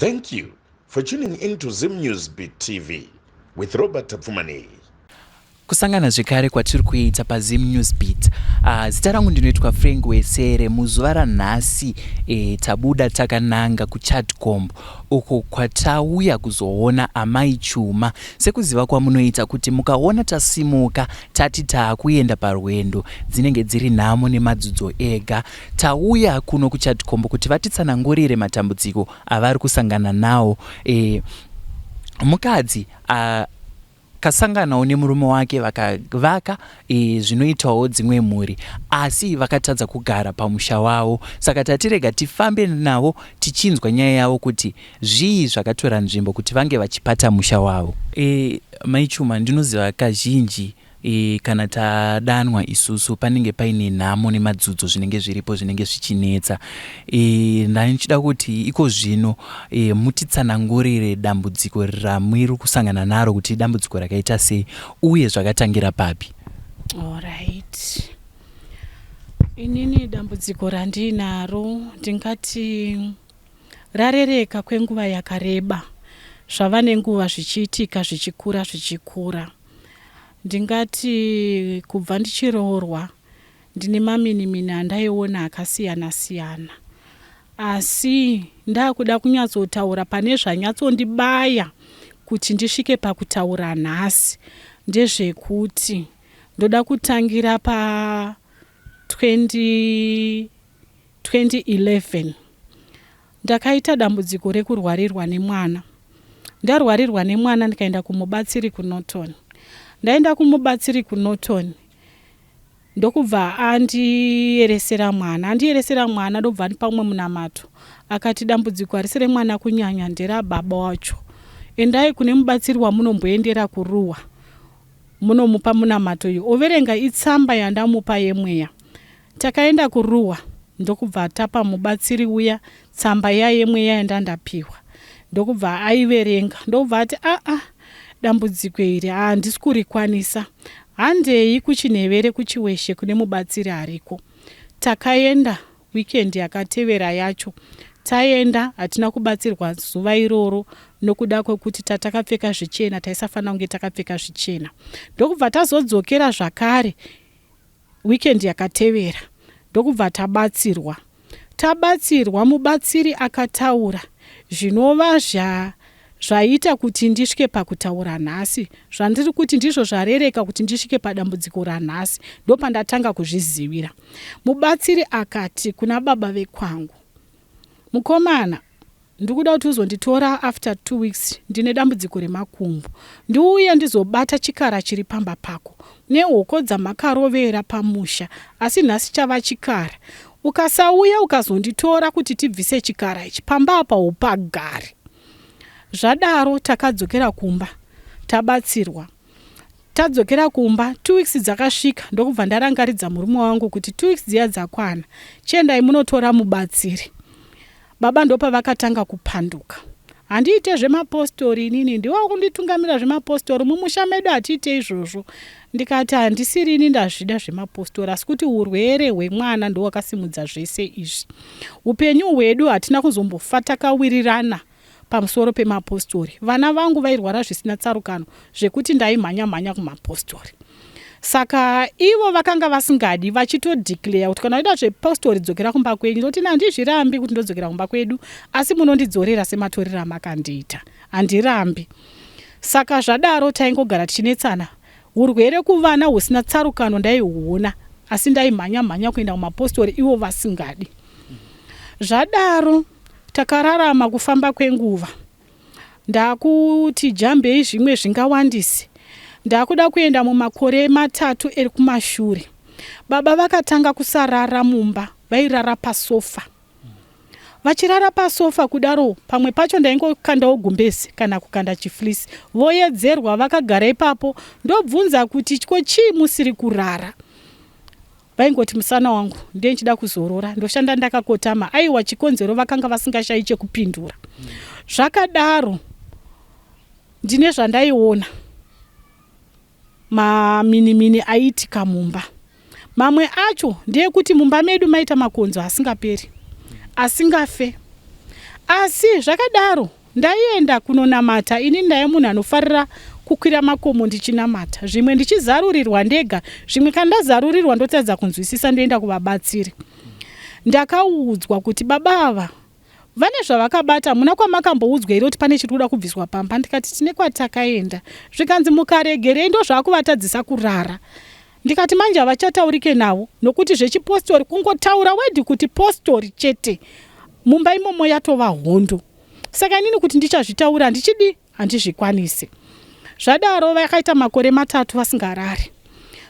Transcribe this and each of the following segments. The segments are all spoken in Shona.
Thank you for tuning in to Zim News Beat TV with Robert Tapfumaneyi. Kusangana zvekare kwatiri kuita paZim News Beat. Zita rangu ndinoitwa Frank Wesere. Muzuva ranhasi tabuda takananga kuChadcombe uko kwatauya kuzoona Amai Chuma. Sekuziva kwamunoita kuti mukaona tasimuka tati taakuenda parwendo dzinenge dziri nhamo nemadzudzo ega. Tauya kuno kuChadcombe kuti vatitsanangurire matambudziko avari kusangana nawo. Mukadzi akasanganawo nemurume wake vakavaka zvinoitawo dzimwe mhuri asi vakatadza kugara pamusha wavo. Saka tatirega tifambe navo tichinzwa nyaya yavo kuti zvii zvakatora nzvimbo kuti vange vachipata musha wavo. Mai Chuma, ndinoziva kazhinji kana tadanwa isusu panenge paine nhamo nemadzudzo zvinenge zviripo zvinenge zvichinetsa. Ndaichida kuti iko zvino mutitsanangurire dambudziko ramuri kusangana naro kuti idambudziko rakaita sei uye zvakatangira papi. Alright. Inini dambudziko randinaro ndingati rarereka kwenguva yakareba. Zvava nenguva zvichiitika zvichikura zvichikura. Ndingati kubva ndichiroorwa ndine maminimini andaiona akasiyana siyana. Asi ndakuda kunyatsotaura pane zvanyatsondibaya kuti ndisvike pakutaura nhasi ndezvekuti ndoda kutangira pa 20 2011 ndakaita dambudziko rekurwarirwa nemwana. Ndarwarirwa nemwana ndikaenda kumubatsiri kuNorton. Ndaenda kumubatsiri kuNorton ndokubva andieresera mwana. Andieresera mwana ndobva andipa umwe munamato. Akati dambudziko harisi remwana kunyanya nderababa wacho. Endai kune mubatsiri wamunomboendera kuRuwa munomupa munamato uyu overenga itsamba yandamupa yemweya. Takaenda kuRuwa ndokubva tapa mubatsiri uya tsamba iya yemweya yandandapihwa ndokubva aiverenga ndokubva ati aa dambudziko iri handisi kurikwanisa handei kuChinhevere kuChiweshe kune mubatsiri ariko. Takaenda weekend yakatevera yacho taenda hatina kubatsirwa zuva iroro nokuda kwekuti tatakapfeka zvichena taisafanira kunge takapfeka zvichena ndokubva tazodzokera zvakare Weekend yakatevera ndokubva tabatsirwa. Tabatsirwa mubatsiri akataura zvinova zva zvaita kuti ndisvike pakutaura nhasi. Zvandiri kuti ndizvo zvarereka kuti ndisvike padambudziko ranhasi ndopandatanga kuzvizivira. Mubatsiri akati kuna baba vekwangu, Mukomana, Ndikuda kuti uzonditora after two weeks ndine dambudziko remakumbo. Ndiuye ndizobata chikara chiri pamba pako nehoko dzamakarovera pamusha asi nhasi chava chikara. Ukasauya ukazonditora kuti tibvise chikara ichi pamba apa haupagari. Zvadaro takadzokera kumba tabatsirwa. Tadzokera kumba two weeks dzakasvika ndokubva ndarangaridza murume wangu kuti two weeks dziya dzakwana chiendai munotora mubatsiri. Baba ndopavakatanga kupanduka. Handiite zvemapostori inini, ndiwe wakunditungamira zvemapostori, mumusha medu hatiite izvozvo. Ndikati handisiri ini ndazvida zvemapostori asi kuti urwere hwemwana ndowakasimudza zvese izvi. Upenyu hwedu hatina kuzombofa takawirirana pamusoro pemapostori. Vana vangu vairwara zvisina tsarukano zvekuti ndaimhanya mhanya kumapostori. Saka ivo vakanga vasingadi vachitodeclare kuti kana uida zvepostori dzokera kumba kwenyu. Ndoti handizvirambi kuti ndodzokera kumba kwedu asi munondidzorera sematorero amakandiita. Handirambi. Saka zvadaro taingogara tichinetsana. Urwere kuvana husina tsarukano ndaihuona asi ndaimhanya mhanya kuenda kumapostori ivo vasingadi. Zvadaro takararama kufamba kwenguva. Ndakuti jambei zvimwe zvingawandise. Ndakuda kuenda mumakore matatu ekumashure. Baba vakatanga kusarara mumba, vairara pasofa. Vachirara pasofa kudaro pamwe pacho ndaingokandawo gumbezi kana kukanda chifleece. Voyedzerwa vakagara ipapo ndobvunza kuti ko chii musiri kurara? Vaingoti musana wangu ndiye ndichida kuzorora ndoshanda ndakakotama aiwa chikonzero vakanga vasingashayi chekupindura. Zvakadaro ndine zvandaiona maminimini aiitika mumba. Mamwe acho ndeyekuti mumba medu maita makonzo asingaperi asingafe. Asi zvakadaro ndaienda kunonamata ini ndaive munhu anofarira kukwira makomo ndichinamata zvimwe ndichizarurirwa ndega zvimwe kana ndazarurirwa ndotadza kunzwisisa ndoenda kuvabatsiri. Ndakaudzwa kuti baba ava vane zvavakabata hamuna kwamakamboudzwa here kuti pane chiri kuda kubviswa pamba ndikati tine kwatakaenda zvikanzi mukaregerei ndozvakuvatadzisa kurara Ndikati manje havachataurike navo nokuti zvechipostori kungotaura word kuti postori chete mumba imomo yatova hondo. Saka inini kuti ndichazvitaura handichidi handizvikwanise. Zvadaro vakaita makore matatu vasingarare.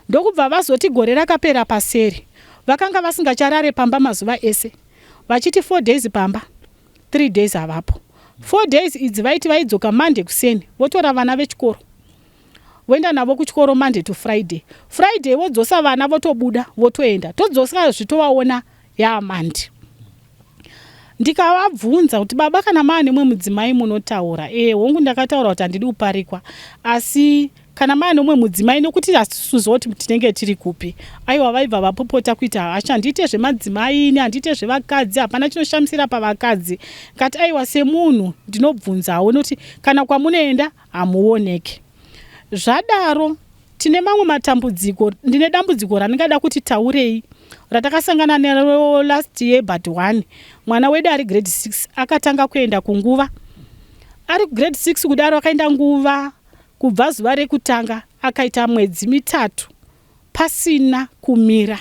Ndokubva vazoti gore rakapera paseri vakanga vasingacharare pamba mazuva ese vachiti 4 days pamba 3 days havapo. 4 days idzi vaiti vaidzoka Monday kuseni votora vana vechikoro voenda navo kuchikoro Monday to Friday. Friday vodzosa vana votobuda votoenda. Todzosa zvitovaona yaMonday. Ndikavabvunza kuti baba kana maa nemumwe mudzimai munotaura? Eh, hongu ndakataura kuti handidi kuparikwa asi kana maa nemumwe mudzimai nekuti hatisuziva kuti tinenge tiri kupi. Aiwa vaibva vapopota kuita hasha handiite zvemadzimai ini handiite zvevakadzi hapana chinoshamisira pavakadzi. Ndikati aiwa semunhu ndinobvunzawo nekuti kana kwamunoenda hamuoneke. Zvadaro tine mamwe matambudziko, ndine dambudziko randingada kuti taurei ratakasangana naro last year but one. Mwana wedu ari grade 6 akatanga kuenda kunguva. Ari grade 6 kudaro akaenda nguva kubva zuva rekutanga akaita mwedzi mitatu pasina kumira.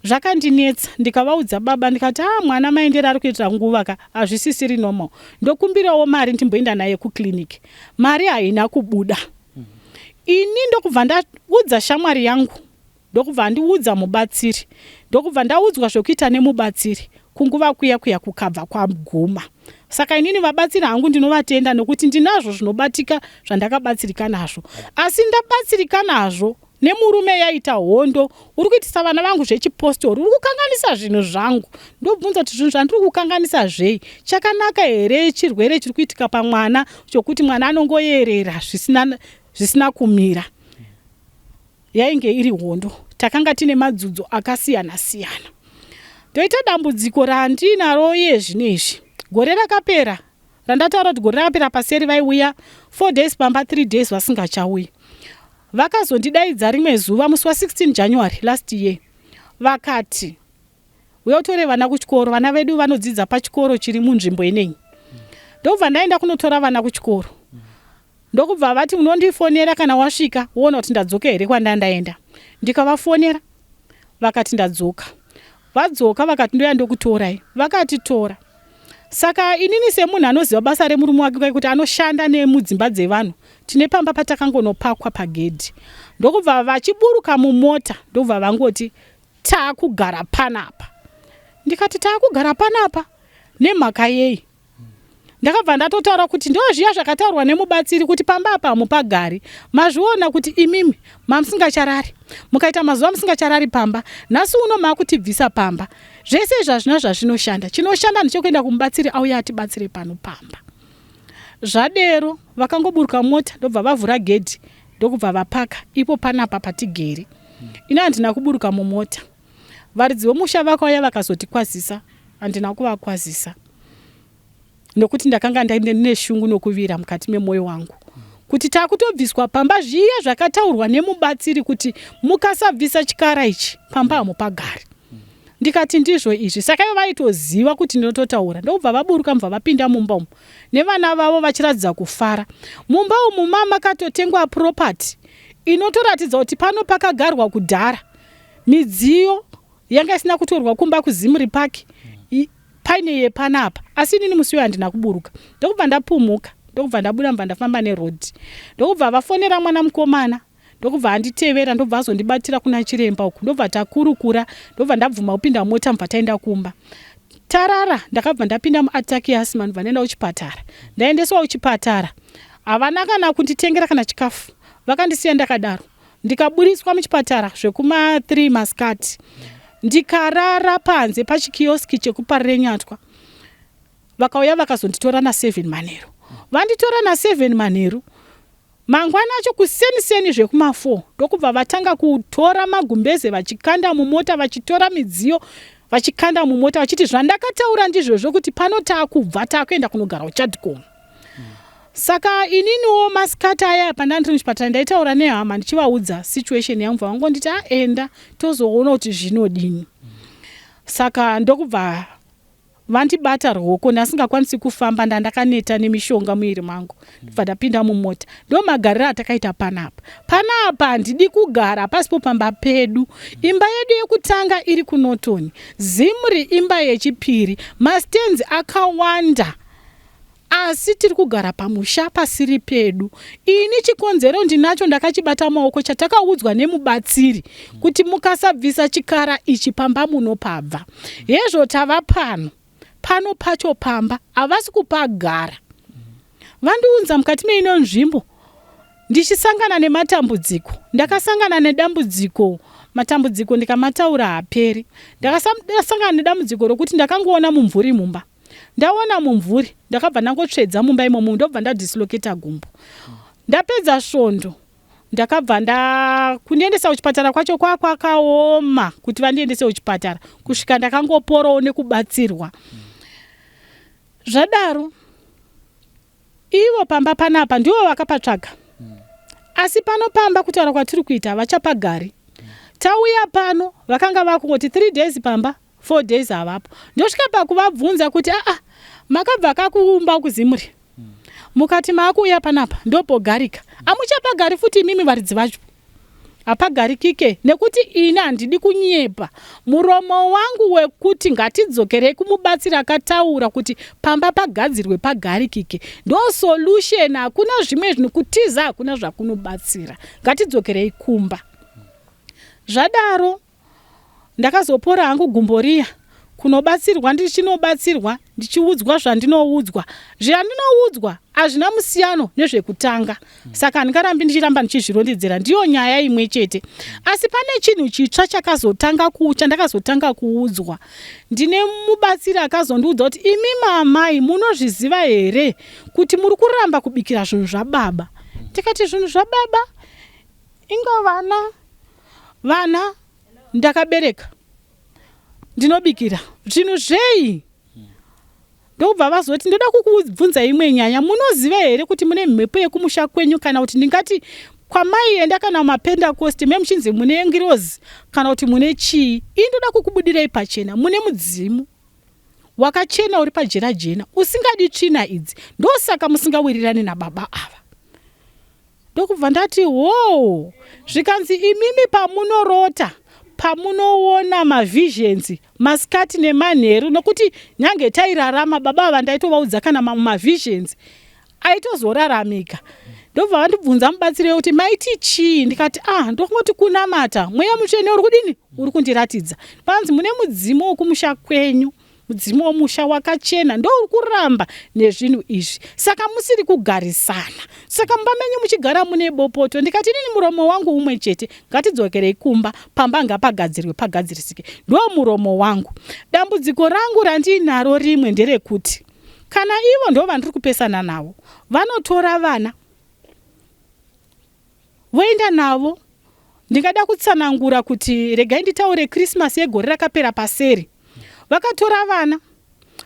Zvakandinetsa ndikavaudza baba ndikati ah mwana maendero ari kuita nguva ka hazvisisiri normal ndokumbirawo mari ndimboenda naye kuclinic. Mari haina kubuda. Ini ndokubva ndaudza shamwari yangu ndokubva andiudza mubatsiri ndokubva ndaudzwa zvekuita nemubatsiri kunguva kuya kuya kukabva kwaguma. Saka inini vabatsiri hangu ndinovatenda nekuti ndinazvo zvinobatika zvandakabatsirika nazvo asi ndabatsirika nazvo Nemurume yaita hondo uri kuitisa vana vangu zvechipostori uri kukanganisa zvinhu zvangu. Ndobvunza kuti zvinhu zvandiri kukanganisa zvei? Chakanaka here chirwere chiri kuitika pamwana chokuti mwana anongoyerera zvisina, zvisina kumira? Yainge iri hondo. Takanga tine madzudzo akasiyana siyana. Ndoita dambudziko randinaro iye zvino izvi. Gore rakapera randataura kuti gore rakapera paseri vaiuya 4 days pamba 3 days vasingachauyi. Vakazondidaidza rimwe zuva musi wa 16 January last year vakati uya utore vana kuchikoro, vana vedu vanodzidza pachikoro chiri munzvimbo ineyi. Ndokubva ndaenda kunotora vana kuchikoro. Ndokubva vati unondifonera kana wasvika woona kuti ndadzoka here kwandandaenda. Ndikavafonera vakati ndadzoka. Vadzoka vakati ndoya ndokutorai. Vakatitora. Saka inini semunhu anoziva basa remurume wake kuti anoshanda nemudzimba dzevanhu, tine pamba patakangonopakwa pagedhi. Ndokubva vachiburuka mumota ndokubva vangoti takugara panapa. Ndikati takugara panapa nemhaka yei? Ndakabva ndatotaura kuti ndozviya zvakataurwa nemubatsiri kuti pamba apa hamupagari. Mazviona kuti imimi mamusingacharari. Mukaita mazuva musingacharari pamba. Nhasi uno makutibvisa pamba. Zvese izvi hazvina zvazvinoshanda. Chinoshanda ndechekuenda kumubatsiri auye atibatsire pano pamba. Zvadero vakangoburuka mota ndobva vavhura gedhi ndokubva vapaka ipo panapa patigere. Ini handina kuburuka mumota. Varidzi vomusha vakauya vakazotikwazisa, handina kuvakwazisa nokuti ndakanga ndine shungu nokuvira mukati memwoyo wangu kuti takutobviswa pamba zviya zvakataurwa nemubatsiri kuti mukasabvisa chikara ichi pamba hamupagari. Ndikati ndizvo izvi. Saka ivo vaitoziva kuti ndinototaura. Ndokubva vaburuka mubva vapinda mumba umu nevana vavo vachiratidza kufara. Mumba umu mamakatotengwa property inotoratidza kuti pano pakagarwa kudhara. Midziyo yanga isina kutorwa kumba kuZimri Park paine yepanapa asi inini musi uyo handina kuburuka ndokubva ndapumhuka ndokubva ndabuda mubva ndafamba neroad ndokubva vafonera mwana mukomana ndokubva anditevera ndobva azondibatira kuna chiremba uku ndobva takurukura ndobva ndabvuma kupinda mota mubva taenda kumba tarara ndakabva ndapinda muattack yeasma ndobva ndaenda kuchipatara ndaendeswa kuchipatara havana kana kunditengera kana chikafu vakandisiya ndakadaro Ndikaburitswa muchipatara zvekuma 3 masikati ndikarara panze pachikioski chekuParirenyatwa. Vakauya vakazonditora na 7 manheru. Vanditora na 7 manheru mangwana acho kuseni seni zvekuma 4 ndokubva vatanga kutora magumbeze vachikanda mumota vachitora midziyo. Vachikanda mumota vachiti zvandakataura ndizvozvo kuti pano taakubva taakuenda kunogara kuChadcom. Saka ininiwo masikati aya pandanga ndiri muchipatara ndaitaura nehama ndichivaudza situation yangu vangonditi aenda ah, tozoona kuti zvinodini. Saka ndokubva vandibata ruoko ndasingakwanisi kufamba ndandakaneta nemishonga muiri mangu ndobva ndapinda mumota ndomagariro atakaita panapa panapa handidi kugara pasipo pamba pedu imba yedu yekutanga iri kunotoni zimri imba yechipiri mastenzi akawanda Asi tiri kugara pamusha pasiri pedu. Ini chikonzero ndinacho ndakachibata maoko chatakaudzwa nemubatsiri kuti mukasabvisa chikara ichi pamba munopabva. Hezvo tava pano, pano pacho pamba havasi kupagara. Vandiunza mukati meino nzvimbo ndichisangana nematambudziko. Ndakasangana nedambudziko, matambudziko ndikamataura haaperi. Ndakasangana nedambudziko rokuti ndakangoona mumvuri mumba. Ndaona mumvuri ndakabva ndangotsvedza mumba imomo ndobva ndadislocata gumbo. Ndapedza svondo ndakabva nda kundiendesa kuchipatara kwacho kwakwakaoma kuti vandiendese kuchipatara kusvika ndakangoporawo nekubatsirwa. Zvadaro Ivo pamba panapa ndivo vakapatsvaga asi pano pamba kutaura kwatiri kuita havachapagari. Tauya pano vakanga vakungoti 3 days pamba 4 days havapo. Ndosvika pakuvabvunza kuti aa makabva kakuumba kuZimri mukati maakuuya panapa ndopogarika amuchapagari futi imimi varidzi vacho. Hapagarikike nekuti ini handidi kunyepa. Muromo wangu wekuti ngatidzokerei kumubatsiri akataura kuti pamba pagadzirwe pagarikike ndo solution hakuna zvimwe zvinhu kutiza hakuna zvakunobatsira. Ngatidzokerei kumba. Zvadaro Ndakazopora hangu gumbo riya kunobatsirwa ndichinobatsirwa ndichiudzwa zvandinoudzwa. Zvandinoudzwa hazvina musiyano nezvekutanga saka handingarambi ndichiramba ndichizvirondedzera ndiyo nyaya imwe chete. Asi pane chinhu chitsva chakazotanga chandakazotanga kuudzwa. Ndine mubatsiri akazondiudza kuti imi maamai munozviziva here kuti muri kuramba kubikira zvinhu zvababa. Ndikati zvinhu zvababa inga vana Vana ndakabereka ndinobikira zvinhu zvei? Ndokubva vazoti ndoda kukubvunza imwe nyaya, munoziva here kuti mune mhepo yekumusha kwenyu kana kuti ndingati kwamaienda kana mapendakosti me muchinzi mune ngirozi kana kuti mune chii? Ini ndoda kukubudirei pachena, mune mudzimu wakachena uri pajera jena usingadi tsvina idzi, ndosaka musingawirirani nababa ava. Ndokubva ndati hoo zvikanzi imimi pamunorota pamunoona mavisions masikati nemanheru nokuti nyange tairarama baba ava ndaitovaudza kana mamwe mavisions aitozoraramika ndobva vandibvunza mubatsiri wekuti maiti chii ndikati ah ndokungoti kunamata mweya mutsvene uri kudini uri kundiratidza panzi mune mudzimu wokumusha kwenyu Mudzimu womusha wakachena ndouri kuramba nezvinhu izvi saka musiri kugarisana saka mumba menyu muchigara mune bopoto ndikati inini muromo wangu umwe chete ngatidzokerei kumba pamba ngapagadzirwe pagadzirisike ndo muromo wangu dambudziko rangu randiinaro rimwe nderekuti kana ivo ndo vandiri kupesana navo vanotora vana Voenda navo. Ndingada kutsanangura kuti regai nditaure Christmas yegore rakapera paseri. Vakatora vana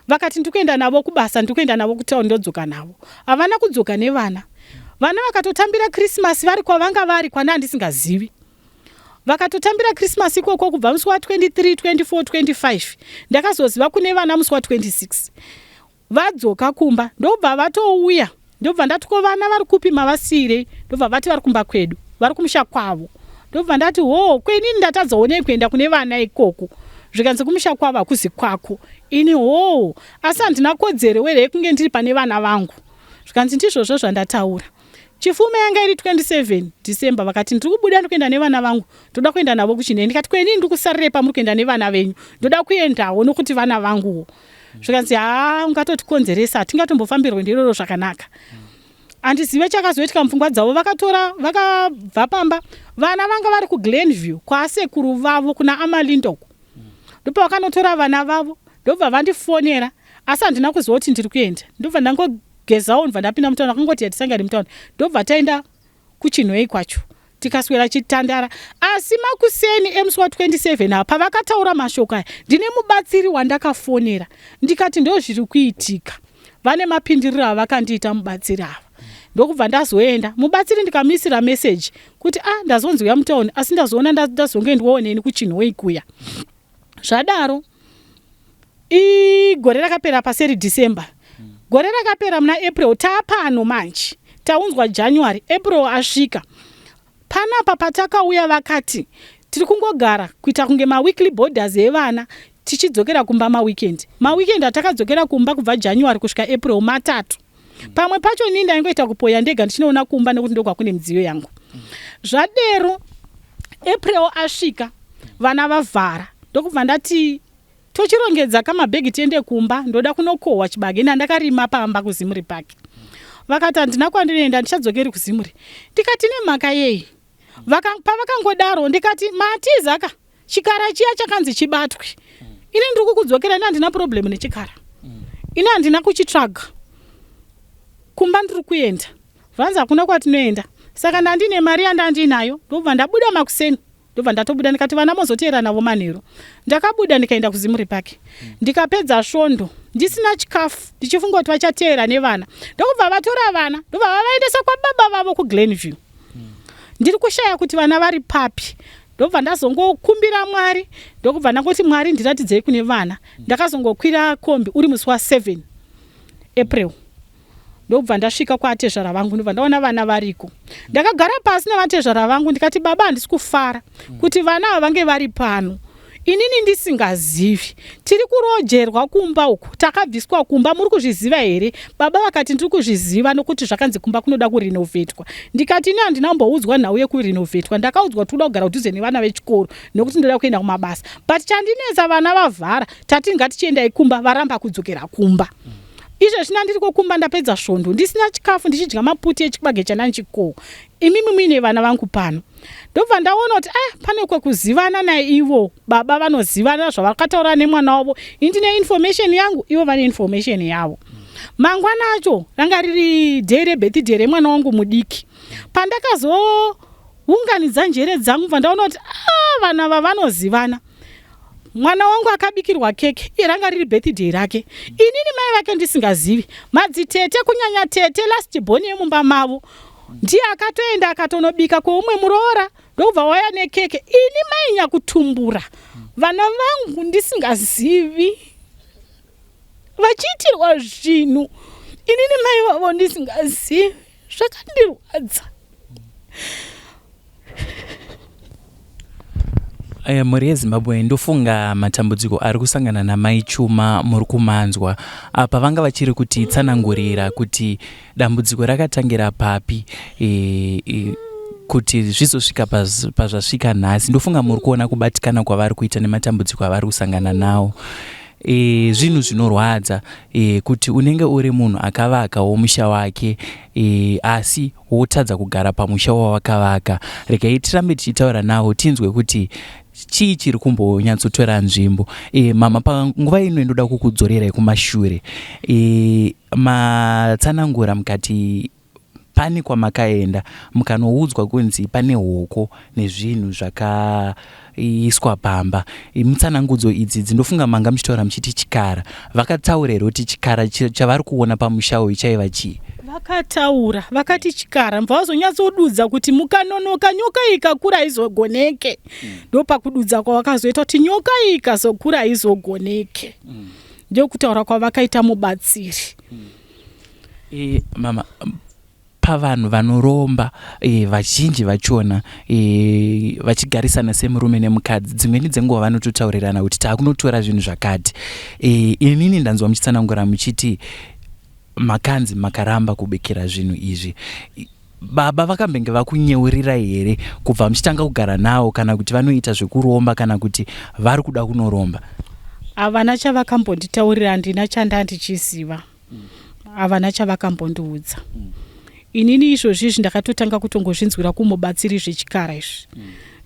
vakati ndikuenda navo kubasa ndikuenda navo kutown ndodzoka navo. Havana kudzoka nevana. Vana vakatotambira Christmas vari kwavanga vari kwana andisingazivi. Vakatotambira Christmas ikoko kubva musi wa 23, 24, 25. Ndakazoziva kune vana musi wa 26. Vadzoka kumba ndobva vatouya ndobva ndati ko vana vari kupi mavasiirei ndobva vati vari kumba kwedu vari kumusha kwavo ndobva ndati hoo ko inini ndatadzawo nei kuenda kune vana ikoko zvikanzi kumusha kwavo hakuzi kwako ini hoo asi handina kodzero were yekunge ndiri pane vana vangu zvikanzi ndizvozvo zvandataura Chifume yanga iri 27 December vakati ndiri kubuda ndikuenda nevana vangu ndoda kuenda navo kuchinei ndikati ko inini ndiri kusarirei pamuri kuenda nevana venyu ndoda kuendawo nokuti vana vanguwo zvikanzi haa ungatotikonzeresa hatingatombofambi rwendo iroro zvakanaka handizive chakazoitika mupfungwa dzavo vakatora vakabva pamba vana vanga vari kuglenview kwaasekuru vavo kuna amalindoko ndopavakanotora vana vavo ndobva vandifonera asi handina kuziva kuti ndiri kuenda ndobva ndangogezawo ndobva ndapinda mutauni vakangoti hatisangani mutauni ndobva taenda kuchinhoyi kwacho. Tikaswera chitandara asi makuseni emusi wa 27 apa pavakataura mashoko aya ndine mubatsiri wandakafonera ndikati ndozviri kuitika. Vane mapindiriro avakandiita mubatsiri ava. Ndokubva ndazoenda mubatsiri ndikamuisira message kuti ah ndazonzi uya mutown asi ndazoona ndazonge ndioneni kuchinhoyi kuya. Zvadaro igore rakapera paseri December. Gore rakapera muna April taapano manje. Taunzwa January, April asvika. Panapa patakauya vakati tiri kungogara kuita kunge maweekly borders evana tichidzokera kumba maweekend. Maweekend atakadzokera kumba kubva January kusvika April matatu. Pamwe pacho ini ndaingoita kupoya ndega ndichinoona kumba nekuti ndokwakune midziyo yangu. Zvadero April asvika vana vavhara ndokubva ndati Tochirongedza ka mabhegi tiende kumba ndoda kunokohwa chibage ndandakarima pamba kuZimri Park. Vakati handina kwandinoenda handichadzokeri kuZimri. Ndikati nemhaka yei? Vaka, pavakangodaro ndikati matiza ka chikara chiya chakanzi chibatwe. Ini ndiri kukudzokera ini handina problem nechikara. Ini handina kuchitsvaga. Kumba ndiri kuenda. Zvanzi hakuna kwatinoenda. Saka ndandine mari yandandinayo ndobva ndabuda makuseni. Ndobva ndatobuda ndikati vana mozoteera navo manheru. Ndakabuda ndikaenda kuZimri Park. Ndikapedza svondo ndisina chikafu ndichifunga kuti vachateera nevana. Ndokubva vatora vana ndobva vavaendesa kwababa vavo kuGlenview. Ndiri kushaya kuti vana vari papi. Ndobva ndazongokumbira Mwari ndokubva ndangoti Mwari ndiratidzei kune vana. Ndakazongokwira kombi uri musi wa 7 April. Ndokubva ndasvika kwaatezvara vangu ndobva ndaona vana variko. Ndakagara pasi navatezvara vangu ndikati baba handisi kufara kuti vana ava vange vari pano inini ndisingazivi. Tiri kurojerwa kumba uku takabviswa kumba muri kuzviziva here? Baba vakati ndiri kuzviziva nokuti zvakanzi kumba kunoda kurinovhetwa. Ndikati ini handina kumboudzwa nhau yekurinovhetwa ndakaudzwa kuti kuda kugara kudhuze nevana vechikoro nekuti ndoda kuenda kumabasa but chandinetsa vana vavhara tati ngatichiendai kumba varamba kudzokera kumba. Izvezvi ndandiri kokumba ndapedza svondo ndisina chikafu ndichidya maputi echibage chandanchikohwa imimi muine vana vangu pano. Ndobva ndaona kuti ah pane kwekuzivana naivo baba vanozivana zvavakataura nemwana wavo ini ndine information yangu ivo vane information yavo. Mangwana acho ranga riri day rebirthday remwana wangu mudiki. Pandakazounganidza njere dzangu bva ndaona kuti ah vana ava vanozivana. Mwana wangu akabikirwa keke iye ranga riri birthday rake inini mai vake ndisingazivi. Madzitete kunyanya tete last born yemumba mavo ndiye akatoenda akatonobika kweumwe muroora ndokubva waya nekeke ini mai nyakutumbura vana vangu ndisingazivi vachiitirwa zvinhu inini mai vavo ndisingazivi zvakandirwadza. Eh, mhuri yezimbabwe ndofunga matambudziko ari kusangana namai chuma muri kumanzwa apa vanga vachiri kutitsanangurira kuti dambudziko rakatangira papi e, e, kuti zvizosvika pazvasvika nhasi ndofunga muri kuona kubatikana kwavari kuita nematambudziko avari kusangana nawo e, zvinhu zvinorwadza e, kuti unenge uri munhu akavakawo musha wake e, asi wotadza kugara pamusha wawakavaka. Regai tirambe tichitaura nawo tinzwe kuti chii chiri kumbonyatsotora nzvimbo. E, mama panguva ino ndoda kukudzorerai kumashure. E, matsanangura mukati pane kwamakaenda mukanoudzwa kunzi pane hoko nezvinhu zvakaiswa pamba. Mutsanangudzo idzi dzindofunga manga muchitaura muchiti chikara. Vakataura here kuti chikara chavari kuona pamusha uyu chaiva chii? Vakataura vakati chikara mubva vazonyatsodudza kuti mukanonoka nyoka iyi ikakura haizogoneke. Ndopakududza kwavakazoita kuti nyoka iyi ikazokura haizogoneke. Ndokutaura kwavakaita mubatsiri. E, mama pavanhu vanoromba e, vazhinji vachona e, vachigarisana semurume nemukadzi dzimweni dzenguva vanototaurirana kuti taakunotora zvinhu zvakati e, inini ndanzwa muchitsanangura muchiti makanzi makaramba kubikira zvinhu izvi baba vakambenge vakunyeurirai here kubva muchitanga kugara nawo kana kuti vanoita zvekuromba kana kuti vari kuda kunoromba havana chavakambonditaurira handina chandandichiziva havana chavakambondiudza inini izvozvi izvi ndakatotanga kutongozvinzwira kumubatsiri zvechikara izvi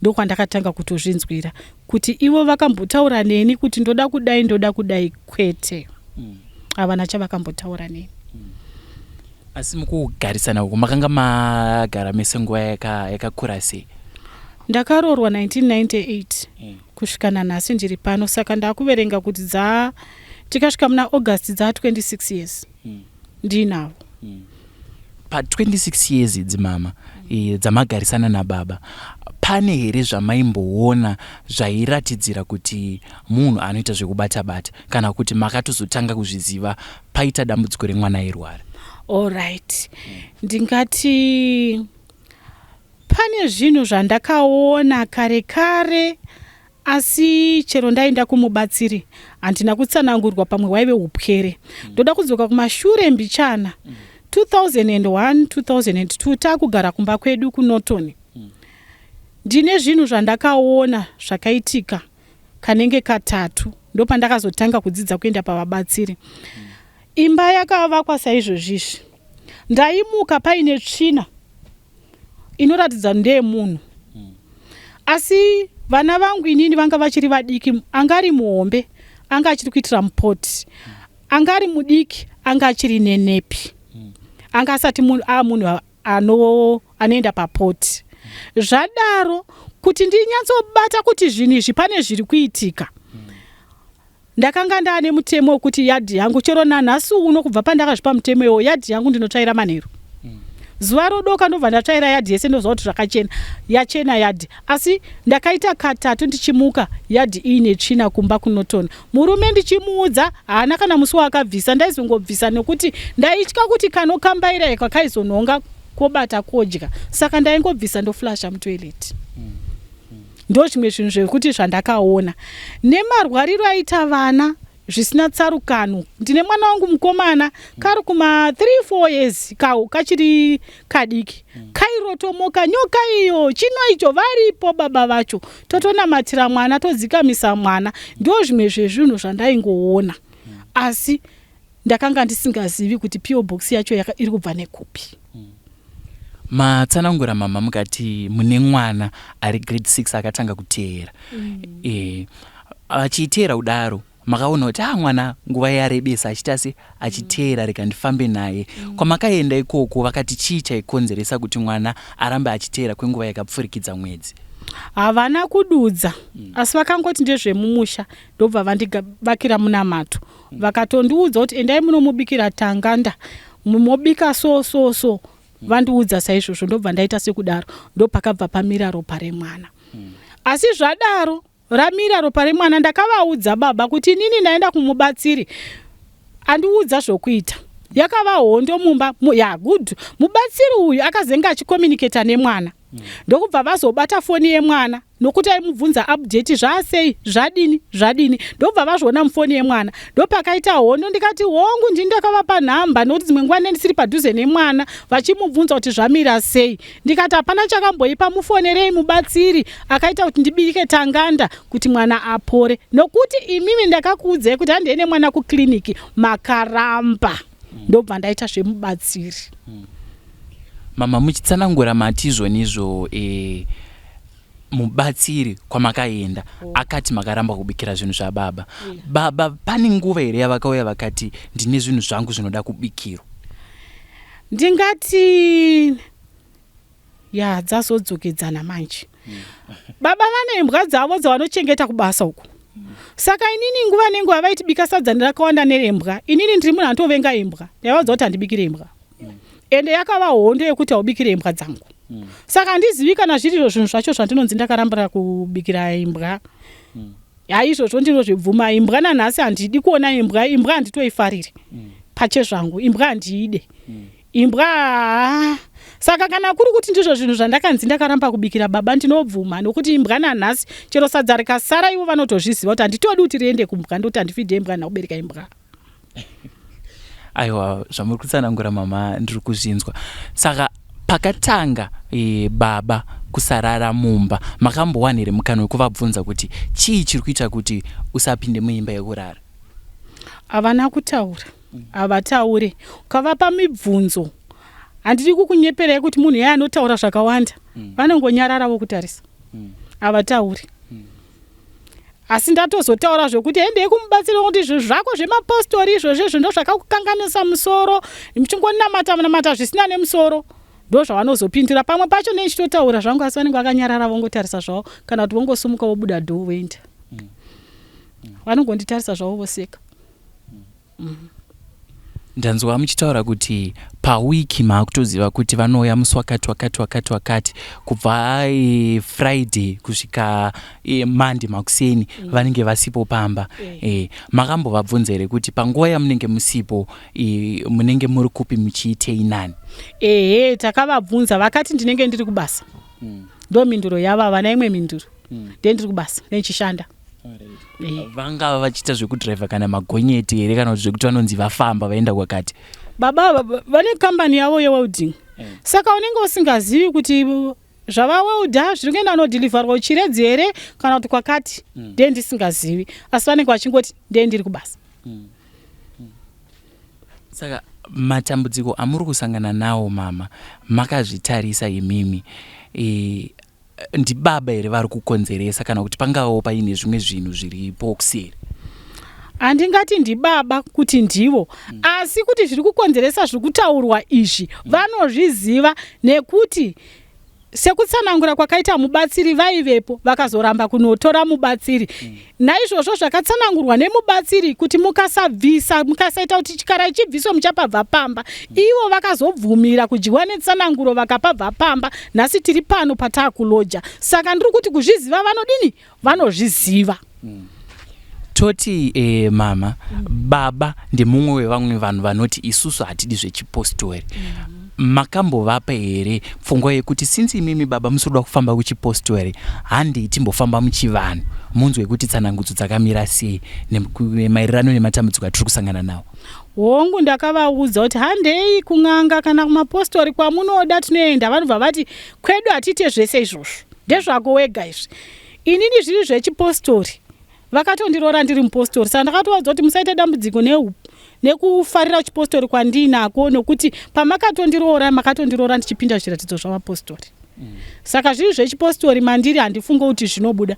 ndokwandakatanga kutozvinzwira kuti ivo vakambotaura neni kuti ndoda kudai ndoda kudai kwete havana chavakambotaura neni. Asi mukugarisana uku makanga magara mese nguva yakakura yaka sei? Ndakaroorwa 1998 kusvika nanhasi ndiri pano, saka ndakuverenga kuti dza tikasvika muna August dza 26 years ndiinavo. Pa 26 years idzi mama dzamagarisana nababa, pane here zvamaimboona zvairatidzira kuti munhu anoita zvekubata bata, kana kuti makatozotanga kuzviziva paita dambudziko remwana airwara? Alright, ndingati pane zvinhu zvandakaona kare kare, asi chero ndaenda kumubatsiri handina kutsanangurwa, pamwe hwaive upwere. Ndoda kudzoka kumashure mbichana, 2001 2002, taakugara kumba kwedu kuNorton. Ndine zvinhu zvandakaona zvakaitika kanenge katatu, ndopandakazotanga kudzidza kuenda pavabatsiri. Imba yakavakwa saizvozvizvi, ndaimuka paine tsvina inoratidza ndeyemunhu, asi vana vangu inini vanga vachiri vadiki. Anga ari muhombe anga achiri kuitira mupoti, anga ari mudiki anga achiri nenepi, anga asati amunhu anoenda papoti. Zvadaro, kuti ndinyatsobata kuti zvinhu izvi pane zviri kuitika, ndakanga ndaane mutemo wekuti yadhi yangu, chero nanhasi uno kubva pandakazvipa mutemo iwo, yadhi yangu ndinotsvaira manheru. Zuva rodoka ndobva ndatsvaira yadhi yese, ndoziva kuti zvakachena, yachena yadhi. Asi ndakaita katatu ndichimuka yadhi iine tsvina kumba kuNorton. Murume ndichimuudza, haana kana musi waakabvisa. Ndaizongobvisa nekuti ndaitya kuti kanokambaira ika kaizonhonga kobata kodya, saka ndaingobvisa ndoflasha mutoilet. Ndo zvimwe zvinhu zvekuti zvandakaona nemarwariro aita vana zvisina tsarukano. Ndine mwana wangu mukomana kari kuma 3 4 years, kawo kachiri kadiki, kairotomoka nyoka iyo chino icho, varipo baba vacho, totonamatira mwana, todzikamisa mwana. Ndo zvimwe zvezvinhu zvandaingoona, asi ndakanga ndisingazivi kuti P.O Box yacho iri kubva nekupi. Matsanangura mama mukati mune mwana ari grade 6 akatanga kuteera. Achiteera kudaro, makaona kuti ah, mwana nguva yarebesa achiita se achiteera, rega ndifambe naye. Kwamakaenda ikoko vakati chii chaikonzeresa kuti mwana arambe achiteera kwenguva yakapfurikidza mwedzi? Havana kududza, asi vakangoti ndezvemumusha, ndobva vandivakira munamato. Vakatondiudza kuti endai munomubikira tanganda, mobika so so so. Vandiudza saizvozvo, ndobva ndaita sekudaro, ndopakabva pamira ropa remwana. Asi zvadaro, ramira ropa remwana, ndakavaudza baba kuti inini ndaenda kumubatsiri, andiudza zvokuita. Yakava hondo mumba ya good. Mubatsiri uyu akazenge achicommunicata nemwana, ndokubva vazobata foni yemwana, nokuti aimubvunza update, zvaasei, zvadini zvadini, ndobva vazviona mufoni yemwana. Ndopakaita hondo. Ndikati hongu, ndini ndakavapa nhamba, nokuti dzimwe nguva ndendisiri padhuze nemwana, vachimubvunza kuti zvamira sei. Ndikati hapana chakamboipa, mufonerei mubatsiri akaita kuti ndibike tanganda kuti mwana apore, nokuti imimi ndakakuudzai kuti handei nemwana kukliniki, makaramba. Ndobva ndaita zvemubatsiri. Mama, muchitsanangura mati izvonizvo mubatsiri kwamakaenda akati makaramba kubikira zvinhu zvababa. Baba pane nguva here yavakauya vakati ndine zvinhu zvangu zvinoda kubikirwa? Ndingati ya dzazodzokedzana manje. Baba vane imbwa dzavo dzavanochengeta kubasa uku, saka inini nguva nenguva vaiti bika sadza rakawanda nerembwa. Inini ndiri munhu anotovenga imbwa, ndaivaudza kuti handibikire imbwa, ende yakava hondo yekuti haubikire imbwa dzangu. Saka handizivi kana zvirizvo zvinhu zvacho zvandinonzi ndakarambira kubikira imbwa. Haizvozvo ndinozvibvuma, imbwa nanhasi handidi kuona imbwa. Imbwa handitoifariri pachezvangu, imbwa handiide imbwa. Saka kana kuri kuti ndizvo zvinhu zvandakanzi ndakaramba kubikira baba, ndinobvuma, nokuti imbwa nanhasi chero sadza rikasara, ivo vanotozviziva kuti handitodi kuti riende kumbwa, ndokuti handifidhe imbwa, handina kubereka imbwa. Aiwa, zvamuri kutsanangura mama ndiri kuzvinzwa. Saka pakatanga baba kusarara mumba, makambowana here mukana wekuvabvunza kuti chii chiri kuita kuti usapinde muimba yekurara? Havana kutaura, havataure. Ukavapa mibvunzo, handidi kukunyeperai kuti munhu iye anotaura zvakawanda, vanongonyarara vokutarisa, havatauri. Asi ndatozotaura zvekuti hendei kumubatsira kuti zvinhu zvako zvemapostori izvozvo izvo ndozvakakukanganisa musoro muchingonamata namata zvisina nemusoro ndozvavanozopindura pamwe pacho neichitotaura zvangu asi vanenge vakanyarara vongotarisa zvavo kana kuti vongosumuka vobuda dhoo voenda vanongonditarisa zvavo voseka. Ndanzwa muchitaura kuti pawiki maakutoziva kuti vanouya musi wakati wakati wakati wakati kubva e, Friday kusvika e, Monday makuseni mm. vanenge vasipo pamba mm. E, makambovabvunza here kuti panguva yamunenge musipo e, munenge muri kupi muchiitei nani? Ehe, takavabvunza vakati ndinenge ndiri kubasa mm. Ndo mhinduro yavo, havana imwe mhinduro mm. Ndiye ndiri kubasa nechishanda. Vangava vachiita zvekudhiraivha kana magonyeti here kana kuti zvekuti vanonzi vafamba vaenda kwakati? Baba vane kambani yavo yewelding mm. Saka unenge usingazivi kuti zvavawelda zviri kuenda kunodhilivharwa kuchiredzi here kana kuti kwakati mm. Ndiye ndisingazivi asi vanenge vachingoti ndiye ndiri kubasa mm. Mm. Saka matambudziko amuri kusangana nawo mama makazvitarisa imimi e, ndibaba here vari kukonzeresa kana kuti pangavawo paine zvimwe zvinhu zviripo kuseri? Handingati ndibaba kuti ndivo mm. Asi kuti zviri kukonzeresa zviri kutaurwa izvi mm. Vanozviziva nekuti sekutsanangura kwakaita mubatsiri vaivepo vakazoramba kunotora mubatsiri mm. Naizvozvo zvakatsanangurwa nemubatsiri kuti mukasabvisa mukasaita kuti chikara chibviswe muchapabva pamba mm. Ivo vakazobvumira kudyiwa netsananguro vakapabva pamba. Nhasi tiri pano pataakuloja, saka ndiri kuti kuzviziva vanodini vanozviziva mm. Toti eh, mama mm. Baba ndemumwe wevamwe vanhu vanoti isusu hatidi zvechipostori mm. Makambovapa here pfungwa yekuti since imimi baba musikuda kufamba kuchipostori, handei timbofamba muchivanhu munzwe kuti tsanangudzo dzakamira sei maererano nematambudziko atiri kusangana nawo? Hongu, ndakavaudza kuti handei kun'anga kana kumapostori kwamunoda tinoenda. Vanobva vati kwedu hatiite zvese izvozvo, ndezvako wega izvi. Inini zviri zvechipostori vakatondiroora ndiri mupostori, saka ndakatovaudza kuti musaite dambudziko nekufarira chipostori kwandiinako nokuti pamakatondiroora makatondiroora ndichipinda zviratidzo zvavapostori mm. Saka zviri zvechipostori mandiri handifunge kuti zvinobuda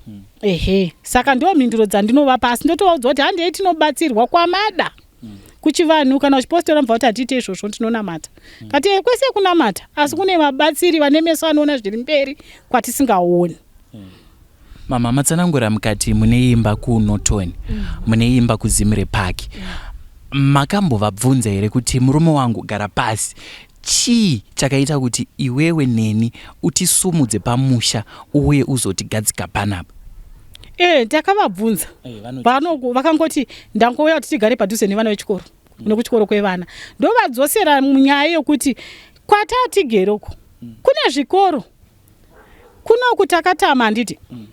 mm. Ehe, saka ndo mhinduro dzandinovapa, asi ndotovaudza kuti handei tinobatsirwa kwamada mm. Kuchivanhu kana kuchipostori vamubva kuti hatiite izvozvo, tinonamata mm. Kati kwese kunamata asi kune vabatsiri vane meso anoona zviri mberi kwatisingaoni mm. Mama matsanangura mukati mune imba kuNorton mm. Mune imba kuZimre Park mm. Makambovabvunza here kuti murume wangu gara pasi, chii chakaita kuti iwewe neni utisumudze pamusha uye uzotigadzika panapa? E, takavabvunza vakangoti ndangouya kuti tigare padhuze nevana vechikoro mm. Nekuchikoro kwevana ndovadzosera munyaya yokuti kwatatigere uko mm. Kune zvikoro kunoku takatama handiti mm.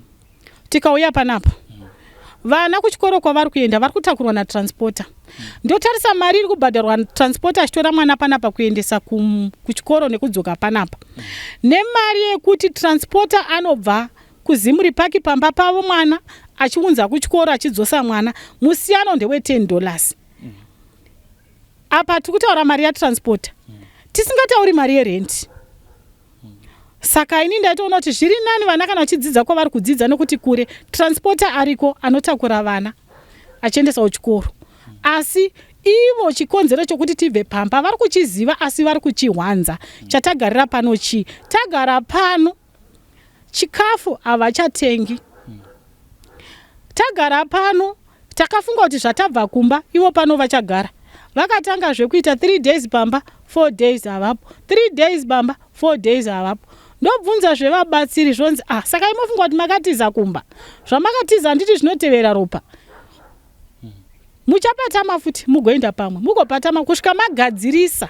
Tikauya panapa mm. Vana kuchikoro kwavari kuenda vari kutakurwa natransporter mm. Ndotarisa mari iri kubhadharwa transporter achitora mwana panapa kuendesa kuchikoro nekudzoka panapa mm. Nemari yekuti transporter anobva kuZimuri Paki pamba pavo mwana achiunza kuchikoro achidzosa mwana, musiyano ndewe 10 dollars mm. Apa tiri kutaura mari yatransporter mm. Tisingatauri mari yerenti. Saka ini ndaitoona kuti zviri nani vana kana vachidzidza kwavari kudzidza nokuti kure transporter ariko anotakura vana achiendesa kuchikoro. Asi ivo chikonzero chokuti tibve pamba vari kuchiziva asi vari kuchihwanza. Chatagarira pano chii? Tagara pano chikafu havachatengi. Tagara pano takafunga kuti zvatabva kumba ivo pano vachagara. Vakatanga zvekuita 3 days pamba, 4 days havapo, 3 days pamba, 4 days havapo. Ndobvunza zvevabatsiri zvonzi ah, saka imofunga kuti makatiza kumba, zvamakatiza handiti zvinotevera ropa, muchapatama futi mugoenda pamwe mugopatama kusvika magadzirisa.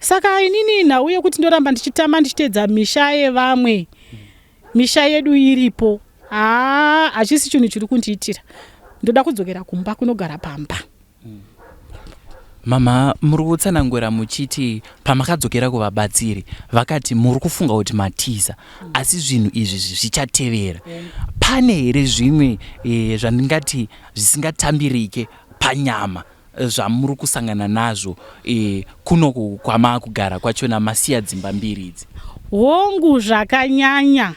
Saka inini nhau yekuti ndoramba ndichitama ndichiteedza misha yevamwe, misha yedu iripo, haa hachisi chinhu chiri kundiitira. Ndoda kudzokera kumba kunogara pamba. Mama muri kutsanangura muchiti pamakadzokera kuvabatsiri vakati muri kufunga kuti matiza asi zvinhu izvi zvichatevera. Pane here zvimwe e, zvandingati zvisingatambirike panyama zvamuri kusangana nazvo e, kunoku kwamaakugara kwachona masiya dzimba mbiri idzi? Hongu, zvakanyanya.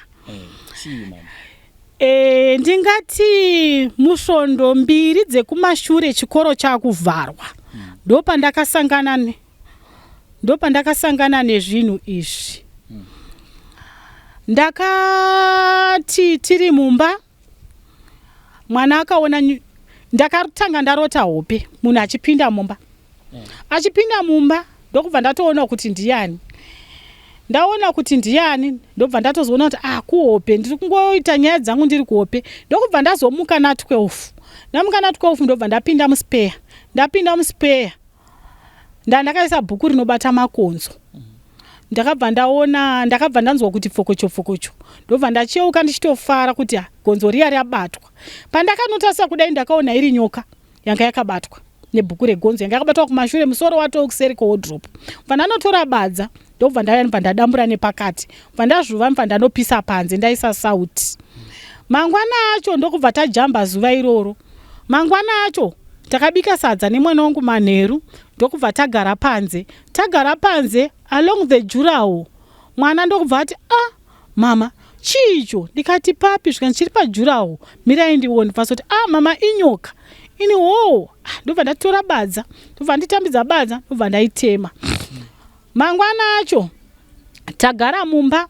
E, ndingati musvondo mbiri dzekumashure chikoro chakuvharwa ndopandakasangana ne ndopandakasangana nezvinhu izvi. Ndakati tiri mumba mwana akaona ndakatanga ndarota hope munhu achipinda mumba achipinda mumba ndokubva ndatoona kuti ndiyani ndaona kuti ndiyani ndobva ndatozoona kuti ah kuhope ndiri kungoita nyaya dzangu ndiri kuhope ndokubva ndazomuka na 12 ndamuka na 12 ndobva ndapinda muspeya ndapinda muspeya ndandakaisa bhuku rinobata makonzo ndakabva ndaona ndakabva ndanzwa kuti pfokocho pfokocho ndobva ndacheuka ndichitofara kuti ah, gonzo riya rabatwa pandakanotarisa kudai ndakaona iri nyoka yanga yakabatwa nebhuku regonzo yanga yakabatwa kumashure musoro watoo kuseri kwewodrop bva ndanotora badza ndobva ndauya ndobva ndadambura nepakati bva ndazvuva bva ndanopisa panze ndaisa sauti mangwana acho ndokubva tajamba zuva iroro mangwana acho takabika sadza nemwana wangu manheru ndokubva tagara panze tagara panze along the durawall mwana ndokubva ati ah mama chiicho ndikati papi zvikanzi chiri padurawall mirai ndione pasoti ah mama inyoka ini hoo ah, ndobva ndatora badza ndobva nditambidza badza ndobva ndaitema mangwana acho tagara mumba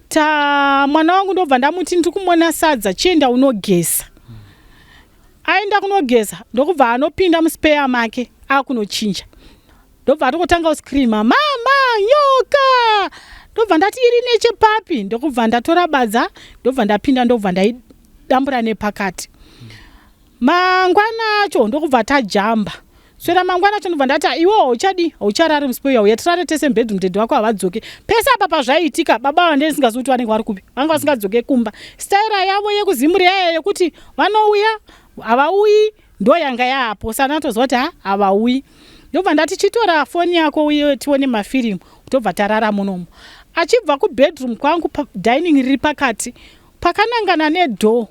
ta mwana wangu ndobva ndamuti ndiri kumona sadza chienda unogeza aenda kunogeza ndokubva anopinda muspeya make akunochinja ndobva atongotanga kuscreama mama nyoka ndobva ndati iri nechepapi ndokubva ndatora badza ndobva ndapinda ndobva ndaidambura nepakati mangwana acho ndokubva tajamba swera mangwana acho ndobva ndati iwe hauchadi haucharari muspeya uya tirare tese mubedroom daddy wako havadzoke pese apa pazvaiitika baba ava ndindisingazivi kuti vanenge vari kupi vanga vasingadzoke kumba staira yavo yekuzimuri yaya yekuti vanouya havauyi ndo yanga yaapo saka ndatoziva kuti ha havauyi ndobva ndati chitora foni yako uye tione mafirimu tobva tarara munomu achibva kubedroom kwangu dining riri pakati pakanangana nedoor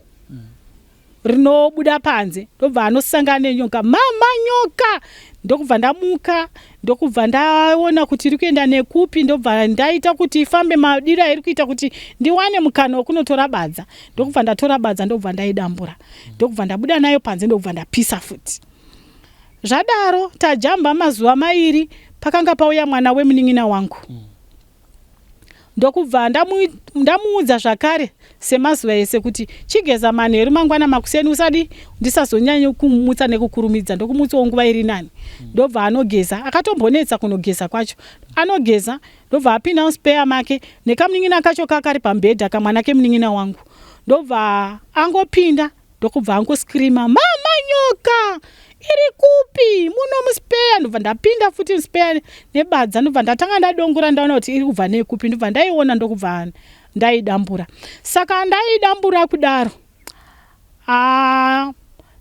rinobuda panze ndobva anosangana nenyoka mama nyoka ndokubva ndamuka ndokubva ndaona kuti iri kuenda nekupi ndobva ndaita kuti ifambe madiro airi kuita kuti ndiwane mukana wekunotora badza ndokubva ndatora badza ndokubva ndaidambura ndokubva ndabuda nayo panze ndokubva ndapisa futi zvadaro tajamba mazuva mairi pakanga pauya mwana wemunin'ina wangu ndokubva ndamuudza zvakare semazuva ese kuti chigeza manheru mangwana makuseni usadi ndisazonyanye kumutsa nekukurumidza ndokumutsawo nguva iri nani ndobva anogeza akatombonetsa kunogeza kwacho anogeza ndobva apinda muspeya make nekamunin'ina kacho kakari pamubhedha kamwana kemunin'ina wangu ndobva angopinda ndokubva angoscreama mama nyoka iri kupi muno muspeya ndobva ndapinda futi muspeya nebadza ndobva ndatanga ndadongora ndaona kuti iri kubva nekupi ndobva ndaiona ndokubva ndaidambura saka ndaidambura kudaro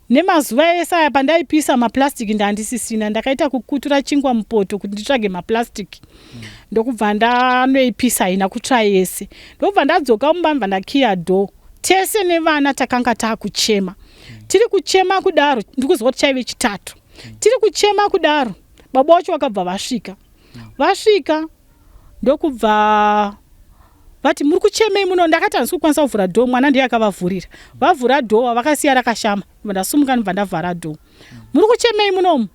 nemazuva ese aya pandaipisa maplastic ndandisisina ndakaita kukutura chingwa mupoto kuti nditsvage maplastic ndokubva ndanoipisa haina kutsva yese ndokubva ndadzoka mumba ndobva ndakiya door tese nevana takanga taakuchema tiri kuchema kudaro ndikuziva kuti chaive chitatu tiri kuchema kudaro baba vacho vakabva vasvika vasvika ndokubva vati muri kuchemei muno ndakati handisi kukwanisa kuvhura door mwana ndiye akavavhurira vavhura door vakasiya rakashama ndobva ndasumuka ndobva ndavhara door muri kuchemei munomu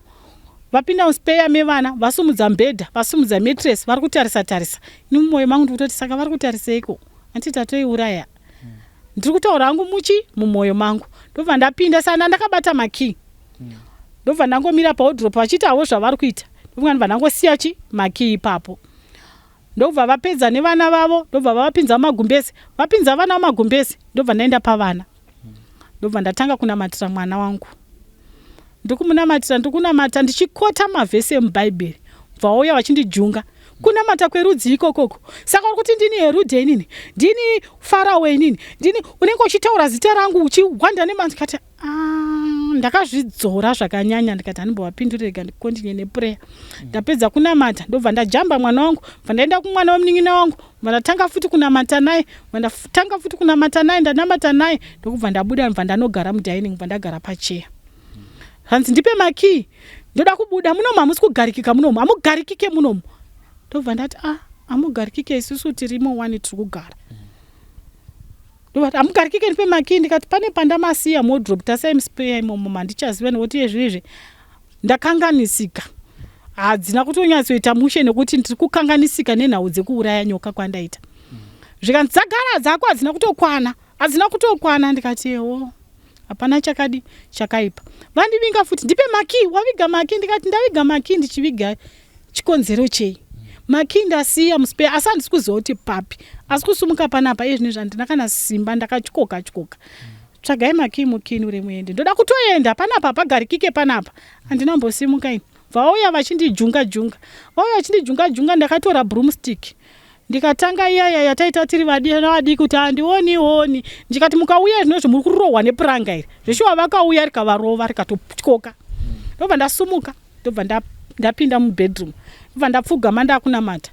vapinda muspeya mevana vasumudza mbhedha vasumudza mattress vari kutarisa tarisa ini mumwoyo mangu ndikutoti saka vari kutariseiko anti tatoiuraya ndiri kutaura hangu muchi mumwoyo mangu ndobva ndapinda sana ndakabata makey ndobva ndangomira pawardrobe vachiita havo zvavari kuita ndobva ndobva ndangosiya chi makey ipapo ndobva vapedza nevana vavo ndobva vavapinza mumagumbezi vapinza vana mumagumbezi ndobva ndaenda pavana ndobva ndatanga kunamatira mwana wangu ndikumunamatira ndikunamata ndichikota mavhesi emubhaibheri bva vauya vachindijunga kunamata kwerudzi ikokoko saka uri kuti ndini herudhe inini ndini farao inini ndini unenge uchitaura zita rangu uchihwanda nema ndikati ah, ndakazvidzora zvakanyanya ndikati handimbovapindure rega ndicontinue neprayer ndapedza kunamata ndobva ndajamba mwana wangu bva ndaenda kumwana wemunin'ina wangu bva ndatanga futi kunamata naye bva ndatanga futi kunamata naye ndanamata naye ndokubva ndabuda bva ndanogara mudining bva ndagara pacheya hanzi ndipe makey ndoda kubuda munomu hamusi kugarikika munomu hamugarikike munomu ndobva ndati ah hamugarikike isusu tirimo wani tiri kugara. Ndobati hamugarikike ndipe makii ndikati pane pandamasiya muwardrobe tasai muspeya imomo mandichaziva nekuti iyezvi izvi ndakanganisika. Hadzina kutonyatsoita mushe nekuti ndiri kukanganisika nenhau dzekuuraya nyoka kwandaita. Zvikanzi dzagara dzako hadzina kutokwana, hadzina kutokwana ndikati ewo. Hapana chakadi chakaipa. Vandivinga futi ndipe makii, waviga makii ndikati ndaviga makii ndichiviga chikonzero chei? Makii ndasiya muspare asi handisi kuziva kuti papi. Asi kusumuka panapa iye zvinezvi handina kana simba ndakatyoka tyoka. Tsvagai makii mukinure muende. Ndoda kutoenda panapa hapagarikike panapa. Handina kumbosimuka ini. Vauya vachindijunga junga. Vauya vachindijunga junga ndakatora broomstick. Ndikatanga iya iya yataita tiri vana vadiki kuti handioni oni. Ndikati mukauya zvinozvi muri kurohwa nepuranga iri. Zveshuwa vakauya rikavarova rikatotyoka. Ndobva ndasumuka ndobva ndapinda mubedroom. Ndobva ndapfugama ndakunamata.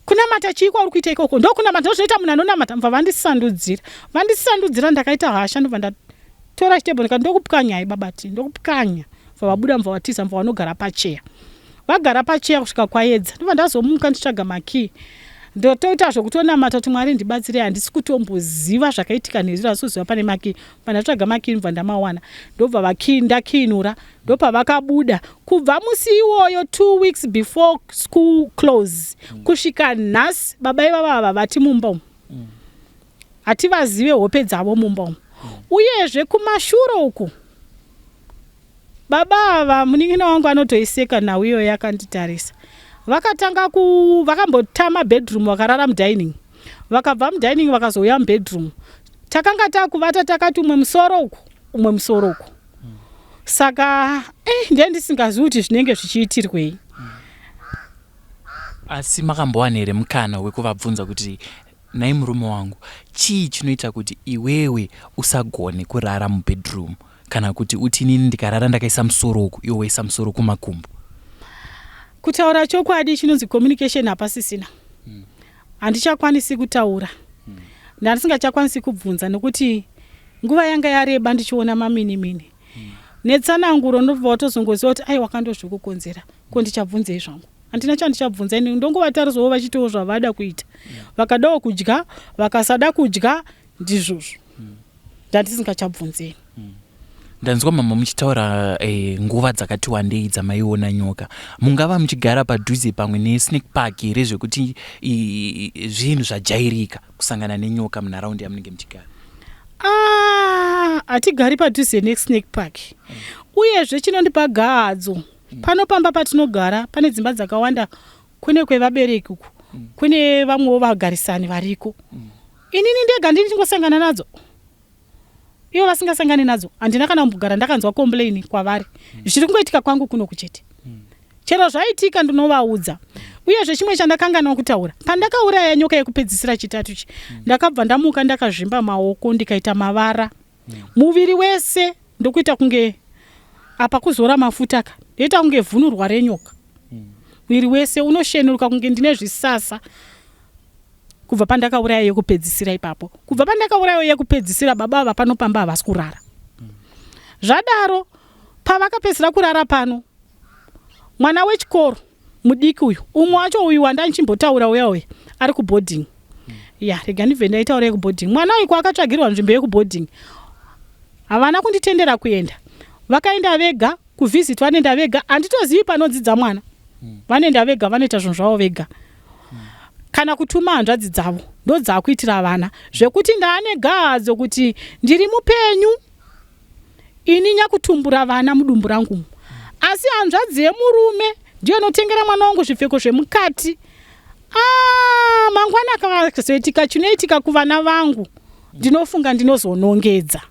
Kunamata chii kwauri kuita ikoko? Ndokunamata ndozvinoita munhu anonamata. Mva vandisandudzira. Vandisandudzira ndakaita hasha ndobva ndatora chitebho ndikati ndokupwanyai baba T. Ndokupwanya. Mva vabuda mva vatiza mva vanogara pacheya. Vagara pacheya kusvika kwayedza. Ndobva ndazomuka ndichitsvaga makey. Ndotoita zvekutonamata kuti Mwari ndibatsirei handisi kutomboziva zvakaitika nezuro handisi kuziva pane makey. Pandatsvaga makey ndobva ndamawana. Ndobva vakey ndakiinura ndopavakabuda. Kubva musi iwoyo 2 weeks before school close kusvika nhasi baba ivava havavati mumba umu. Hativazive hope dzavo mumba umu. Uyezve kumashure uku Baba ava munin'ina wangu anotoiseka nhau iyoyo akanditarisa. Vakatanga ku vakambotama bedroom vakarara mudining. Vakabva mudining vakazouya mubedroom. Takanga takuvata takati umwe musoro uku umwe musoro uku. Saka eh, ndiye ndisingazivi kuti zvinenge zvichiitirwei. Asi makambowana here mukana wekuvabvunza kuti Nhai murume wangu, chii chinoita kuti iwewe usagone kurara mubedroom kana kuti uti inini ndikarara ndakaisa musoro uku iwe woisa musoro kumakumbo? Kutaura chokwadi chinonzi communication hapasisina. Handichakwanisi kutaura. Ndandisingachakwanisi kubvunza nekuti nguva yanga yareba ndichiona maminimini. Netsananguro ndobva watozongoziva kuti aiwa kandozvikukonzera. Ko ndichabvunzei zvangu? Handina chandichabvunza ini ndongovatarisawo vachitiwo zvavada kuita. Vakadawo kudya, vakasada kudya ndizvozvo. Ndandisingachabvunzei. Ndanzwa mama muchitaura eh, nguva dzakati wandei dzamaiona nyoka. Mungava muchigara padhuze pamwe nesnake park here zvekuti zvinhu zvajairika kusangana nenyoka munharaunda yamunenge muchigara? Ah, hatigari padhuze nesnake park. Uyezve chinondipa gahadzo Pano pamba patinogara pane dzimba dzakawanda kune kwevabereki uku kune vamwewo vagarisani variko. Inini ndega ndini ndingosangana nadzo ivo vasingasangani nadzo handina kana kumbogara ndakanzwa complain kwavari zvichiri kungoitika kwangu kuno kuchete chero zvaitika ndinovaudza uyezve chimwe chandakanganwa kutaura pandakauraya nyoka yekupedzisira chitatu chi ndakabva ndamuka ndakazvimba maoko ndikaita mavara Muviri wese ndokuita kunge apa kuzora mafuta ka ndoita kunge vhunurwa renyoka. Muviri wese unoshenuruka kunge ndine zvisasa kubva pandakauraya yekupedzisira ipapo. Kubva pandakauraya yekupedzisira baba ava pano pamba havasi kurara. Zvadaro pavakapedzisira kurara pano mwana wechikoro mudiki uyu umwe wacho uyu wandanchimbotaura uya uya ari kuboarding ya rega ndibve ndaitaura yekuboarding mwana uyu kwaakatsvagirwa nzvimbo yekuboarding havana kunditendera kuenda vakaenda vega kuvisit vanoenda vega handitozivi panodzidza mwana vanoenda vega vanoita zvinhu zvavo vega kana kutuma hanzvadzi dzavo ndodzaakuitira vana zvekuti ndaane gahadzo kuti ndiri mupenyu Ini nyakutumbura vana mudumbu rangu umu. Asi hanzvadzi yemurume ndiyo inotengera mwana wangu zvipfeko zvemukati. Ah, mangwana akazoitika chinoitika kuvana vangu ndinofunga ndinozonongedza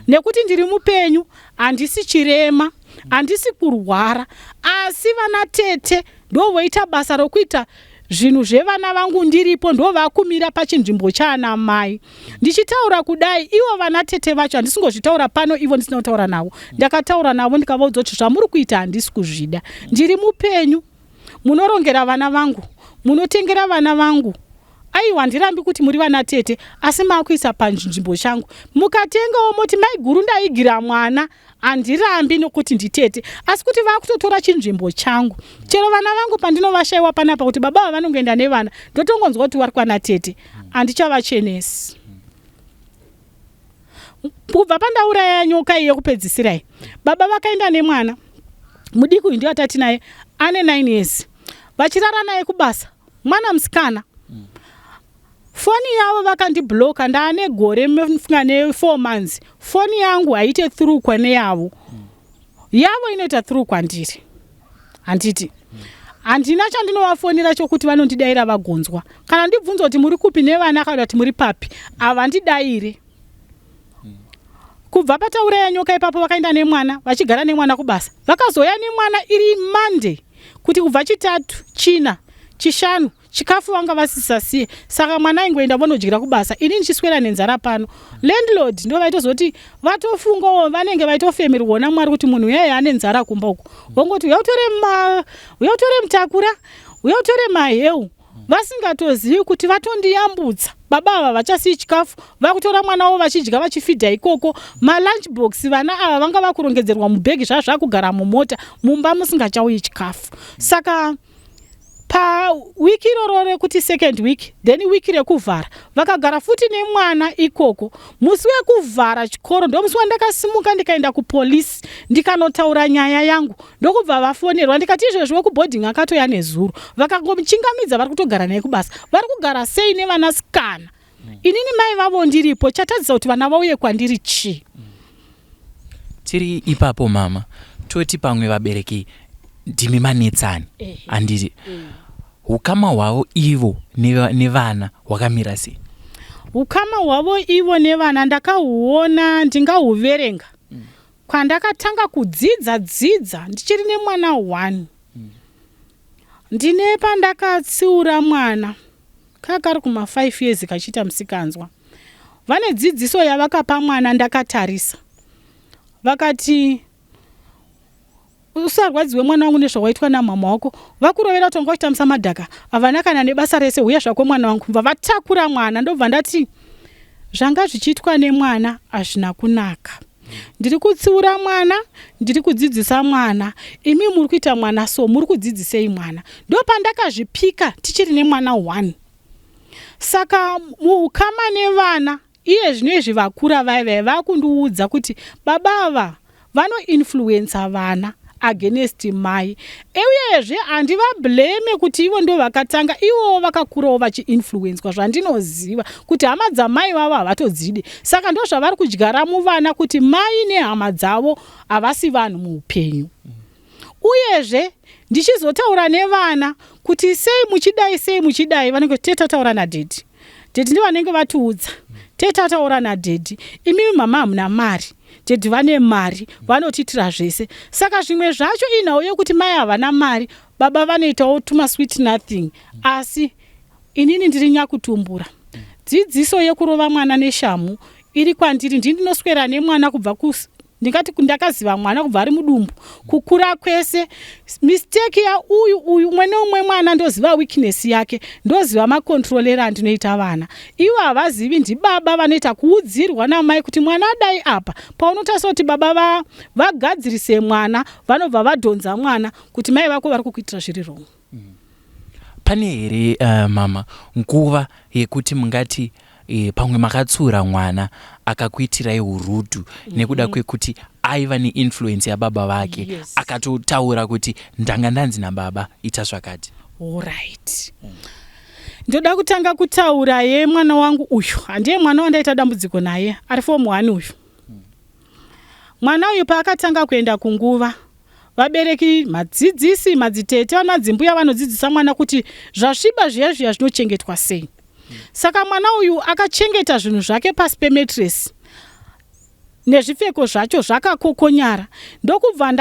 nekuti ndiri mupenyu handisi chirema handisi kurwara asi vana tete ndovoita basa rokuita zvinhu zvevana vangu ndiripo ndovakumira pachinzvimbo chaana mai ndichitaura kudai ivo vana tete vacho handisingozvitaura pano ivo ndisina kutaura navo ndakataura navo ndikavaudza kuti zvamuri kuita handisi kuzvida ndiri mupenyu munorongera vana vangu munotengera vana vangu aiwa handirambi kuti muri vana tete asi makuisa panzvimbo changu mukatengawo moti maiguru ndaigira mwana Handirambi nokuti nditete asi kuti vakutotora chinzvimbo changu. Chero vana vangu pandinovashaiwa panapa kuti baba ava vanongoenda nevana ndotongonzwa kuti vari kwana tete. Handichavachenesi. Kubva pandauraya nyoka iyi yekupedzisira iyi, baba vakaenda nemwana mudiki uyu, ndiyo atati naye ane 9 years, vachirara naye kubasa, mwana musikana. Foni yavo vakandibloka. Ndaane gore funga ne4 months, foni yangu haiite through kwane yavo. Yavo inoita through kwandiri, handiti? Handina chandinovafonera chokuti vanondidayira vagonzwa. Kana ndibvunza kuti muri kupi nevana, kana kuti muri papi, havandidayire. Kubva patauraya nyoka ipapo, vakaenda nemwana, vachigara nemwana kubasa. Vakazoya nemwana iri Monday, kuti kubva Chitatu, China, Chishanu, chikafu vanga vasisasiye. Saka mwana aingoenda vonodyira kubasa, ini ndichiswera nenzara pano. Landlord ndo vaitozoti vatofungawo, vanenge vaitofemerwawo naMwari kuti munhu uyai ane nzara kumba uko, vongoti uya utore mutakura, uya utore maheu, vasingatozivi kuti vatondiyambutsa. Baba ava vachasiyi chikafu, vakutora mwana wavo vachidya, vachifidha ikoko malunch box. Vana ava vanga vakurongedzerwa mubhegi, zvava zvakugara mumota, mumba musingachauyi chikafu. Saka pawiki iroro rekuti second week, then wiki rekuvhara, vakagara futi nemwana ikoko. Musi wekuvhara chikoro ndo musi wandakasimuka ndikaenda kupolisi, ndikanotaura nyaya yangu, ndokubva vafonerwa. Ndikati izvezvi wekuboarding akatoya nezuro, vakangomuchingamidza, vari kutogara naye kubasa. Vari kugara sei nevanasikana, inini mai vavo ndiripo? Chatadzisa kuti vana vauye kwandiri chii? Tiri ipapo, mama, toti pamwe vabereki ndimi manetsani, handiti? Ukama hwavo ivo nevana hwakamira sei? Ukama hwavo ivo nevana ndakahuona, ndingahuverenga kwandakatanga kudzidza dzidza ndichiri nemwana 1. Ndine pandakatsiura mwana kakari kuma5 years, kachiita musikanzwa. Vane dzidziso yavakapa mwana ndakatarisa, vakati, "Usarwadziwe mwana wangu nezvawaitwa namama wako, vakurovera kuti wanga uchitambisa madhaka, havana kana nebasa rese. Uya zvako mwana wangu." Bva vatakura mwana. Ndobva ndati zvanga zvichiitwa nemwana hazvina kunaka. Ndiri kutsiura mwana, ndiri kudzidzisa mwana, imi muri kuita mwana so, muri kudzidzisei mwana? Ndo pandakazvipika tichiri nemwana 1. Saka muukama nevana iye zvino izvi, vakura vai vakundiudza kuti baba ava vanoinfluensa vana against mai. Uyezve handivablame kuti ivo ndo vakatanga, ivowo vakakurawo vachiinfluenswa. Zvandinoziva kuti hama dzamai vavo havatodzidi, saka ndo zvavari kudyara muvana kuti mai nehama dzavo havasi vanhu muupenyu. Uyezve ndichizotaura nevana kuti sei muchidai, sei muchidai, vanenge tetaura nadaddy, daddy ndivo vanenge vatiudza, tetataura nadaddy. Imimi mama hamuna mari, daddy vane mari, vanotiitira zvese. Saka zvimwe zvacho inhau yekuti mai havana mari, baba vanoitawo tuma sweet nothing, asi inini ndiri nyakutumbura. Dzidziso yekurova mwana neshamhu iri kwandiri. Ndini ndinoswera nemwana kubva, ndingati ndakaziva mwana kubva ari mudumbu kukura kwese. Mistake yauyu uyu, umwe neumwe mwana ndoziva weakness yake, ndoziva macontrolero andinoita vana. Ivo havazivi, ndibaba vanoita kuudzirwa namai kuti mwana adai apa. Paunotarisa kuti baba vagadzirise mwana, vanobva vadhonza mwana kuti mai vako vari kukuitira zviri wrong. Pane here, mama, nguva yekuti mungati pamwe makatsiura mwana akakuitirai urude nekuda kwekuti aiva neinfluence yababa vake? Yes. Akatotaura kuti ndanga ndanzi nababa ita zvakati. Alright, ndoda kutanga kutaura yemwana wangu uyu. Handiye mwana wandaita dambudziko naye ari form 1 uyu. Mwana uyu paakatanga kuenda kunguva, vabereki, madzidzisi, madzitete, vanadzimbuya vanodzidzisa mwana kuti zvasviba zviya zviya zvinochengetwa sei. Saka mwana uyu akachengeta zvinhu zvake pasi pemattress nezvipfeko zvacho zvakakokonyara. Ndokubva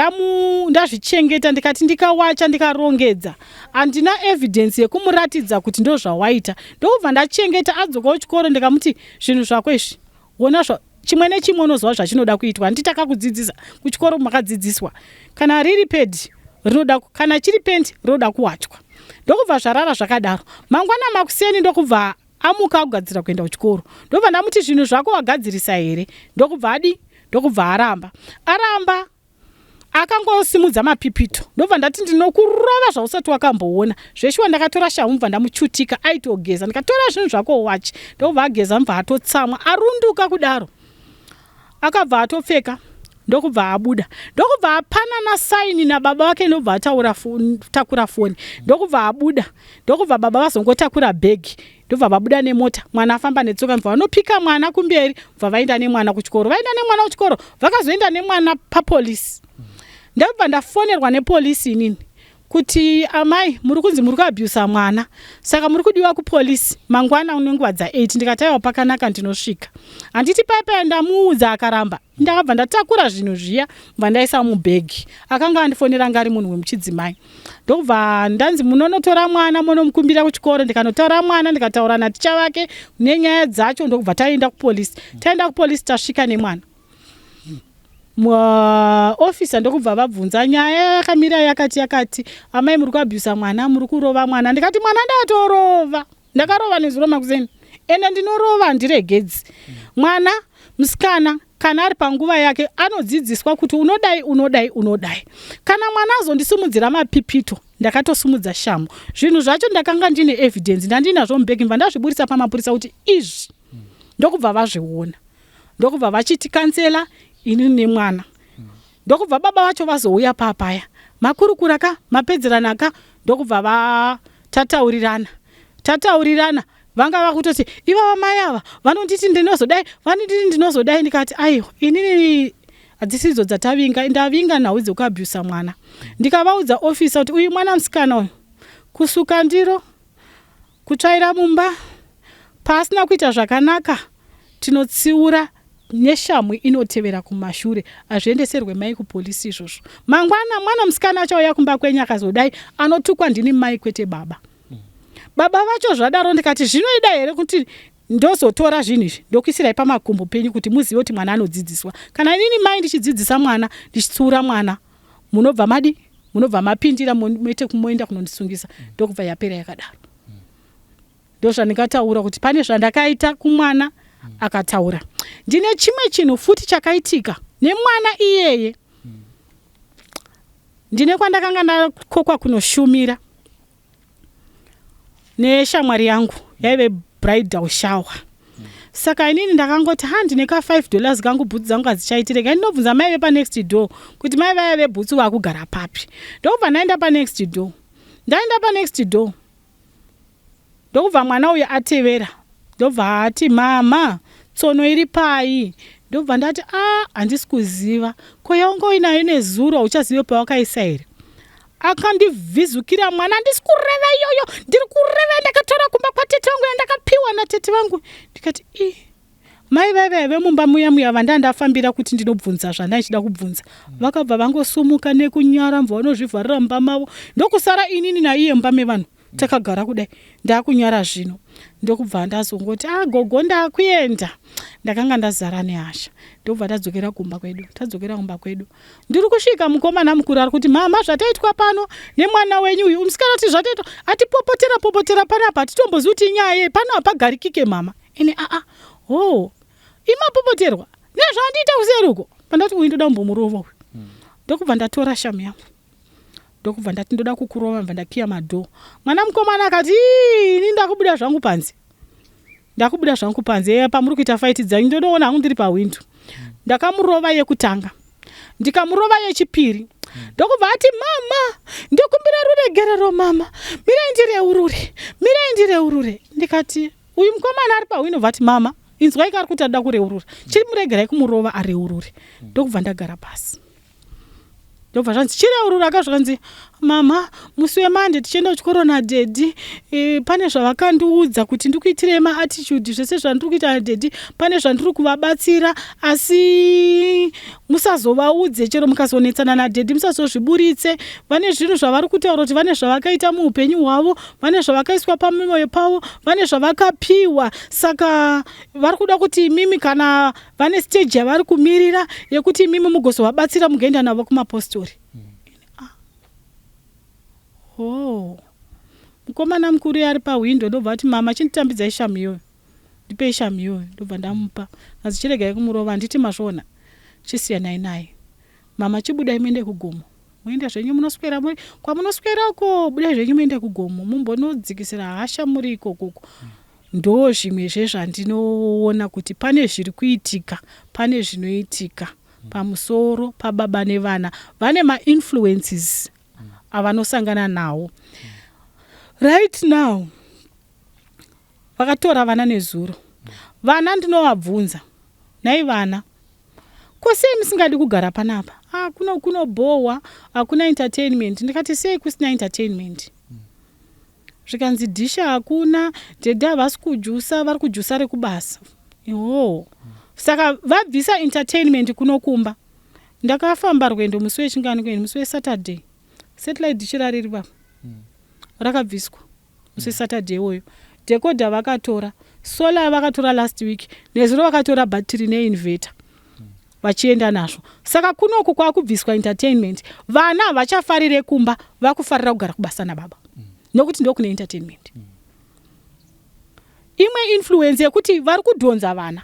ndazvichengeta, ndikati ndikawacha, ndikarongedza, handina evidence yekumuratidza kuti ndo zvawaita. Ndokubva ndachengeta. Adzoka kuchikoro, ndikamuti, "Zvinhu zvako izvi, wona zva chimwe nechimwe unoziva zvachinoda kuitwa. Handiti takakudzidzisa kuchikoro? Makadzidziswa kana riri pad rinoda, kana chiri pant rinoda kuwachwa." Ndokubva zvarara zvakadaro. Mangwana makuseni ndokubva amuka akugadzira kuenda kuchikoro. Ndobva ndamuti, "Zvinhu zvako wagadzirisa here?" Ndokubva adi, ndokubva aramba. Aramba, akangosimudza mapipito. Ndobva ndati, "Ndinokurova zvausati wakamboona zveshuwa." Ndakatora shamhu, bva ndamuchutika aitogeza, ndikatora, "Zvinhu zvako wachi." Ndokubva ageza, mubva atotsamwa, arunduka kudaro. Akabva atopfeka ndokubva abuda ndokubva apanana saini nababa vake ndobva ataura takura foni ndokubva abuda ndokubva baba vazongotakura bhegi ndobva vabuda nemota mwana afamba netsoka bva vanopika mwana kumberi bva vaenda nemwana kuchikoro vaenda nemwana kuchikoro vakazoenda nemwana papolisi ndabva ndafonerwa nepolisi inini kuti amai muri kunzi muri kuabusa mwana saka muri kudiwa kupolisi mangwana nenguva dza8 ndikati aiwa pakanaka ndinosvika handiti paipai ndamuudza akaramba ndakabva ndatakura zvinhu zviya bva ndaisa mubhegi akanga andifonera anga ari munhu wemuchidzimai ndokubva ndanzi munonotora mwana monomukumbira kuchikoro ndikanotaura mwana ndikataura naticha vake nenyaya dzacho ndokubva taenda kupolisi taenda kupolisi tasvika nemwana ofisa ndokubva vabvunza nyaya yakamira yakati yakati amai muri kuabhusa mwana muri kurova mwana ndikati mwana ndatorova ndakarova nezuro makuseni ende ndinorova handiregedzi mwana musikana kana ari panguva yake anodzidziswa kuti unodai unodai unodai kana mwana azondisimudzira mapipito ndakatosimudza shamu zvinhu zvacho ndakanga ndine evidence ndandinazvo mubhegi mva ndazviburisa pamapurisa kuti izvi ndokubva vazviona ndokubva vachiti kansela ini nemwana ndokubva baba vacho vazouya papaya makurukura ka mapedzerana ka ndokubva vatataurirana tataurirana vanga vakutoti ivava mai ava vanonditi ndinozodai vanonditi ndinozodai ndikati aiwa inini hadzisidzo dzatavinga ndavinga nhau dzekuabhusa mwana ndikavaudza ofisa kuti uyu mwana musikana uyu kusuka ndiro kutsvaira mumba paasina kuita zvakanaka tinotsiura neshamhu inotevera kumashure hazviendeserwe mai kupolisi izvozvo mangwana mwana musikana achauya kumba kwenyu akazodai anotukwa ndini mai kwete baba baba vacho zvadaro ndikati zvinoida here kuti ndozotora zvinhu izvi ndokuisirai pamakumbo penyu kuti muzive kuti mwana anodzidziswa kana inini mai ndichidzidzisa mwana ndichitsiura mwana munobva madi munobva mapindira moite moenda kunondisungisa ndokubva yapera yakadaro ndozvandingataura kuti pane zvandakaita kumwana akataura ndine chimwe chinhu futi chakaitika nemwana iyeye ndine kwandakanga ndakokwa kunoshumira neshamwari yangu yaive bridal shower saka inini ndakangoti ha ndine ka 5 dollars kangu bhutsu dzangu hadzichaiti rega ndinobvunza mai vepanext door kuti mai vaya vebhutsu vakugara papi ndokubva ndaenda panext door ndaenda panext door ndokubva mwana uyu atevera ndobva ati mama tsono iri pai ndobva ndati a handisi kuziva ko yaunga uinayo nezuro hauchazive pawakaisa here akandivhizukira mwana handisi kureva iyoyo ndiri kureva ndakatora kumba kwatete vangu yandakapiwa natete vangu ndikati i mai vaiva vemumba muya muya vandandafambira kuti ndinobvunza zvandaichida kubvunza vakabva vangosumuka nekunyara mva vanozvivharira mumba mavo ndokusara inini naiye mumba mevanhu takagara kudai ndakunyara zvino ndokubva ndazongoti a ah, gogo ndakuenda ndakanga ndazara nehasha ndokubva tadzokera kumba kwedu tadzokera kumba kwedu ndiri kusvika mukomana mukuru ari kuti mama zvataitwa pano nemwana wenyu uyu musikana ti zvataitwa atipopotera popotera panapa hatitombozivi kuti inyaya yei pano hapagarikike mama ine aa ho imapopoterwa nezvandiita kuseri uko pandati uyu ndoda kumbomurova uyu ndokubva ndatora shamu yangu ndokubva ndati ndoda kukurova bva ndakiya madhoo mwana mukomana akati ini ndakubuda zvangu panze ndakubuda zvangu panze pamuri kuita faiti dzanyu ndonoona hangu ndiri pahwindo ndakamurova yekutanga ndikamurova yechipiri ndokubva ati mama ndokumbira ruregerero mama mirai ndireurure mirai ndireurure ndikati uyu mukomana ari pahwindo bva ati mama inzwai kaari kuti anoda kureurura chiri muregerai kumurova areurure ndokubva ndagara pasi ndobva zvanzi chireurura ka zvakanzi mama musi wemande tichienda kuchikoro nadhedhi e, pane zvavakandiudza kuti ndikuitirei maattitude zvese zvandiri kuita nadhedhi pane zvandiri kuvabatsira asi musazovaudze chero mukazonetsana nadhedhi musazozviburitse vane zvinhu zvavari kutaura kuti vane zvavakaita muupenyu hwavo vane zvavakaiswa pamwoyo pavo vane zvavakapiwa saka vari kuda kuti imimi kana vane stage yavari kumirira yekuti imimi mugozovabatsira mugoenda navo kumapostori ah. oh. mukomana mukuru ari pahwindo ndobva ati mama chinditambidzai shamu iyoyo ndipei shamu iyoyo ndobva ndamupa azi chiregai kumurova handiti mazviona chisiyanai naye mama chibudai muende kugomo muende zvenyu munoswera muri kwamunoswera uko budai zvenyu muende kugomo mumbonodzikisira hasha muri ikokoko Ndo zvimwe zvezvandinoona kuti pane zviri kuitika, pane zvinoitika pamusoro pababa nevana. Vane mainfluences avanosangana nawo. Right now vakatora vana nezuro. Vana ndinovabvunza, nhai vana, ko sei musingadi kugara panapa? Ah, kuno kunobhohwa, hakuna entertainment. Ndikati sei kusina entertainment? Zvikanzi dish hakuna, daddy havasi kujusa, vari kujusa rekubasa. Ihoo. Saka vabvisa entertainment kuno kumba. Ndakafamba rwendo musi wechingani kweni, musi weSaturday. Satellite dish rariri baba. Rakabviswa musi weSaturday iwoyo. Decoder vakatora, solar vakatora last week, nezuro vakatora battery neinverter. Vachienda nazvo. Saka kunoku kwakubviswa entertainment. Vana havachafarire kumba, vakufarira kugara kubasa nababa. Nekuti ndokune entertainment. Imwe influence yekuti vari kudhonza vana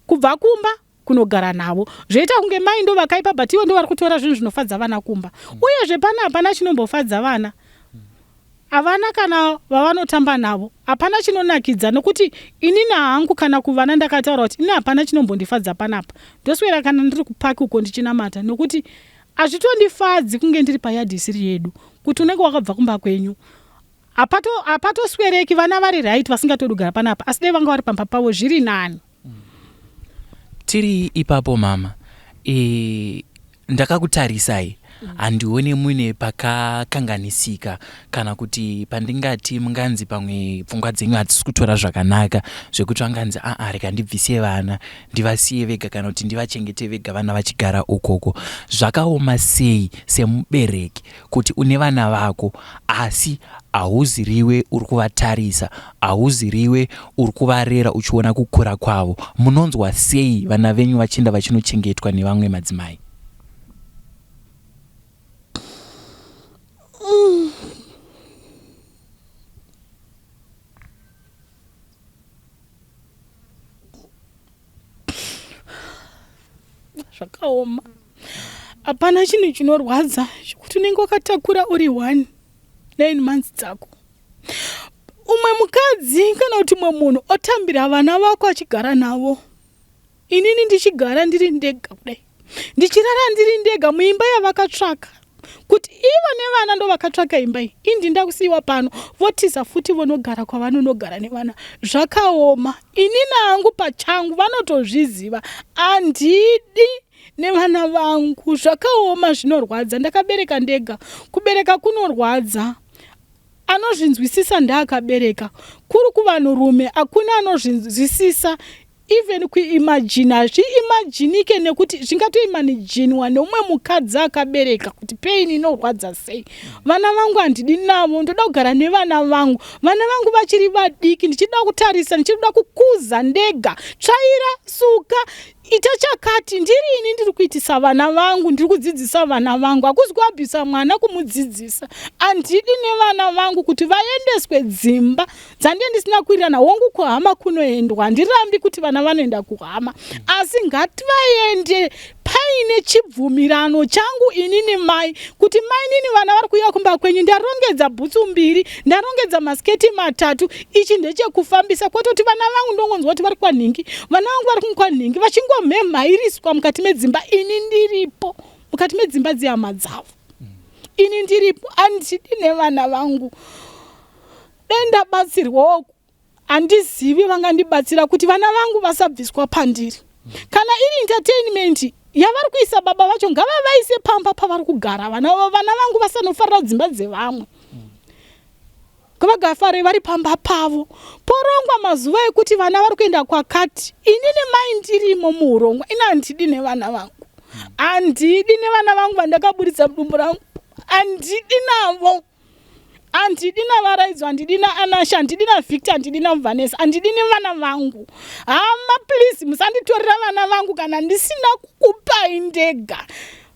kubva kumba kunogara navo zvoita kunge mai ndo vakaipa but ivo ndo vari kutora zvinhu zvinofadza vana kumba. Uyezve pana hapana chinombofadza vana, havana kana vavanotamba navo, hapana chinonakidza. Nokuti inini hangu kana kuvana ndakataura kuti ini hapana chinombondifadza panapa, ndoswera kana ndiri kupaki uko ndichinamata, nokuti hazvitondifadzi kunge ndiri payadhi isiri yedu, kuti unenge wakabva kumba kwenyu. Hapatoswereki, vana vari right vasingatodi kugara panapa, asi dai vanga vari pamba pavo zviri nani. Tiri ipapo mama, ndakakutarisai handione mune pakakanganisika kana kuti pandingati munganzi pamwe pfungwa dzenyu hadzisi kutora zvakanaka zvekuti vanganzi aa rega ndibvise vana ndivasiye vega kana kuti ndivachengete vega vana vachigara ukoko. Zvakaoma sei semubereki kuti une vana vako asi hauziriwe uri kuvatarisa, hauziriwe uri kuvarera uchiona kukura kwavo. Munonzwa sei vana venyu vachienda vachinochengetwa nevamwe madzimai? Zvakaoma, hapana chinhu chinorwadza chekuti unenge wakatakura uri 1 9 months dzako, umwe mukadzi kana kuti umwe munhu otambira vana vako achigara navo, inini ndichigara ndiri ndega kudai, ndichirara ndiri ndega muimba yavakatsvaka kuti ivo nevana ndo vakatsvaka imba iyi, ini ndakusiyiwa pano, votiza futi vonogara kwavanonogara nevana. Zvakaoma. Inini hangu pachangu vanotozviziva, handidi nevana vangu. Zvakaoma, zvinorwadza. Ndakabereka ndega, kubereka kunorwadza. Anozvinzwisisa ndaakabereka, kuri kuvanhurume hakuna anozvinzwisisa. Even kuimajina hazviimajinike, nekuti zvingatoimanijinwa neumwe mukadzi akabereka kuti pain inorwadza sei. Vana vangu handidi navo, ndoda kugara nevana vangu. Vana vangu vachiri vadiki, ndichida kutarisa, ndichida kukuza ndega, tsvaira, suka, ita chakati. Ndiri ini ndiri kuitisa vana vangu, ndiri kudzidzisa vana vangu. Hakuzi kuabhisa mwana kumudzidzisa. Handidi nevana vangu kuti vaendeswe dzimba dzandiye ndisina kuwirirana. Hongu, kuhama kunoendwa, handirambi kuti vana vanoenda kuhama, asi ngativaende paine chibvumirano changu inini mai, kuti mainini vana vari kuuya kumba kwenyu, ndarongedza bhutsu 2, ndarongedza masiketi 3, ichi ndechekufambisa, kwete kuti vana vangu ndongonzwa kuti vari kwanhingi, vana vangu vari kwanhingi, vachingomhemhairiswa mukati medzimba, ini ndiripo mukati medzimba dzehama dzavo, ini ndiripo. Handidi nevana vangu. Dai ndabatsirwawo, handizivi vangandibatsira kuti vana vangu vasabviswa pandiri. Kana iri entertainment yavari kuisa baba vacho, ngavavaise pamba pavari kugara vana, vana vangu vasanofarira dzimba dzevamwe, ngavagafare vari pamba pavo. Porongwa mazuva ekuti vana vari kuenda kwakati, inini mai ndirimo muurongwa. Ini handidi nevana vangu, handidi nevana vangu vandakaburitsa mudumbu rangu, handidi navo. Handidi naVaraidzo, handidi naAnasha, handidi naVictor, handidi naVanessa, handidi nevana vangu. Hama, please musanditorera vana vangu kana ndisina kukupai ndega.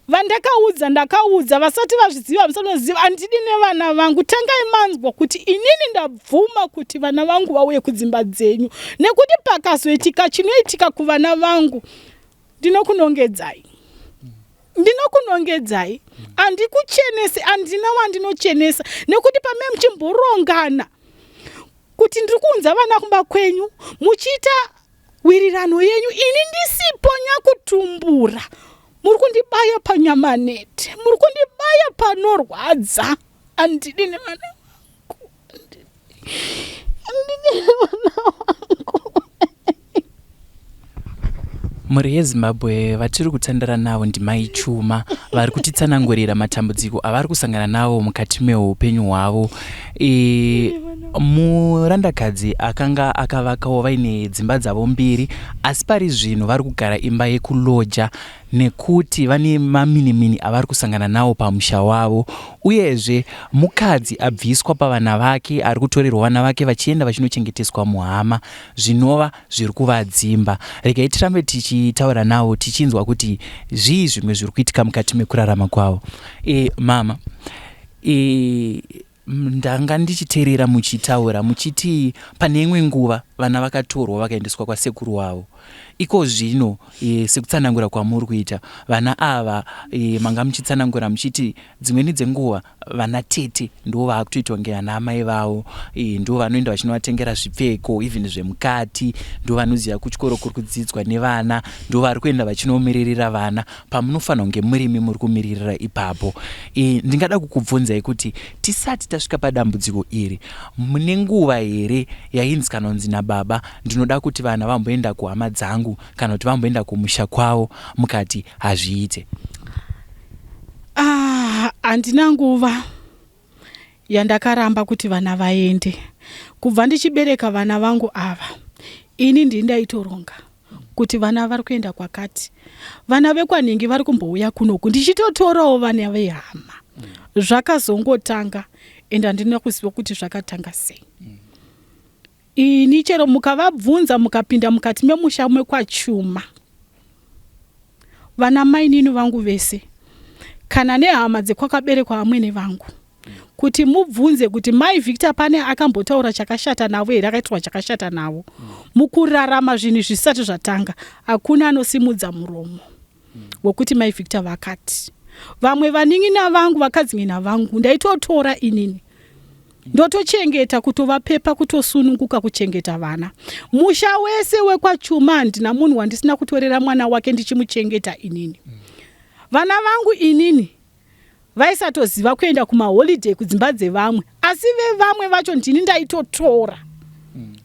Vandakaudza ndakaudza, vasati vazviziva musatoziva. Handidi nevana vangu. Tangai manzwa kuti inini ndabvuma kuti vana vangu vauye kudzimba dzenyu, nekuti pakazoitika chinoitika kuvana vangu, ndinokunongedzai, ndinokunongedzai. Handikuchenesi, handina wandinochenesa, nekuti pame muchimborongana. Kuti ndiri kuunza vana kumba kwenyu muchiita wirirano yenyu ini ndisipo nyakutumbura. Muri kundibaya panyama nete, muri kundibaya panorwadza. Handidi nevana vangu. Handidi nevana vangu. Mhuri yeZimbabwe vatiri kutandara navo ndimai Chuma vari kutitsanangurira matambudziko avari kusangana nawo mukati meupenyu hwavo. E, murandakadzi akanga akavakawo vaine dzimba dzavo mbiri asi pari zvino vari kugara imba yekuloja nekuti vane maminimini avari kusangana nawo pamusha wavo uyezve mukadzi abviswa pavana vake ari kutorerwa vana vake vachienda vachinochengeteswa muhama zvinova zviri kuvadzimba. Regai tirambe tichitaura navo tichinzwa kuti zvii zvimwe zviri kuitika mukati mekurarama kwavo. E, mama e, ndanga ndichiteerera muchitaura muchiti pane imwe nguva vana vakatorwa vakaendeswa kwasekuru wavo. Iko zvino e, sekutsanangura kwamuri kuita vana ava e, manga muchitsanangura muchiti dzimweni dzenguva vana tete ndivo vaakutoitwa kunge ana amai vavo e, ndivo vanoenda vachinovatengera zvipfeko even zvemukati ndivo vanoziva kuchikoro kuri kudzidzwa nevana ndivo vari kuenda vachinomiririra vana pamunofanira kunge murimi muri kumiririra ipapo e, ndingada kukubvunzai kuti tisati tasvika padambudziko iri mune nguva here yainzi kana kunzi nababa ndinoda kuti vana vamboenda kuhama dzangu kana kuti vamboenda kumusha kwavo mukati hazviite Ah, handina nguva yandakaramba kuti vana vaende. Kubva ndichibereka vana vangu ava, ini ndini ndaitoronga kuti vana vari kuenda kwakati. Vana vekwanhingi vari kumbouya kunoku ndichitotorawo vana vehama. Zvakazongotanga and handina kuziva kuti zvakatanga sei. Ini chero mukavabvunza mukapinda mukati memusha mekwaChuma vana mainini vangu vese kana nehama dzekwakaberekwa amwene vangu kuti mubvunze kuti mai Victor pane akambotaura chakashata navo here akaitirwa chakashata navo mukurarama zvinhu zvisati zvatanga hakuna anosimudza muromo wekuti mai Victor vakati vamwe vanin'ina vangu vakadzin'ina vangu ndaitotora inini ndotochengeta kutovapepa kutosununguka kuchengeta vana musha wese wekwachuma handina munhu wandisina kutorera mwana wake ndichimuchengeta inini vana vangu inini vaisatoziva kuenda kumaholiday kudzimba dzevamwe asi vevamwe vacho ndini ndaitotora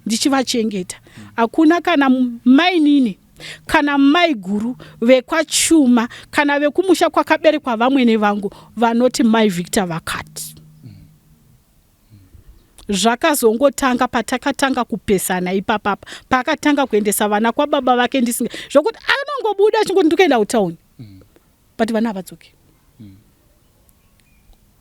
ndichivachengeta hakuna kana mainini kana maiguru vekwachuma kana vekumusha kwakaberekwa vamwene vangu vanoti mai Victor vakati zvakazongotanga patakatanga kupesana ipapapa paakatanga kuendesa vana kwababa vake ndisinga zvokuti anongobuda achingoti ndikuenda kutauni but vana havadzoki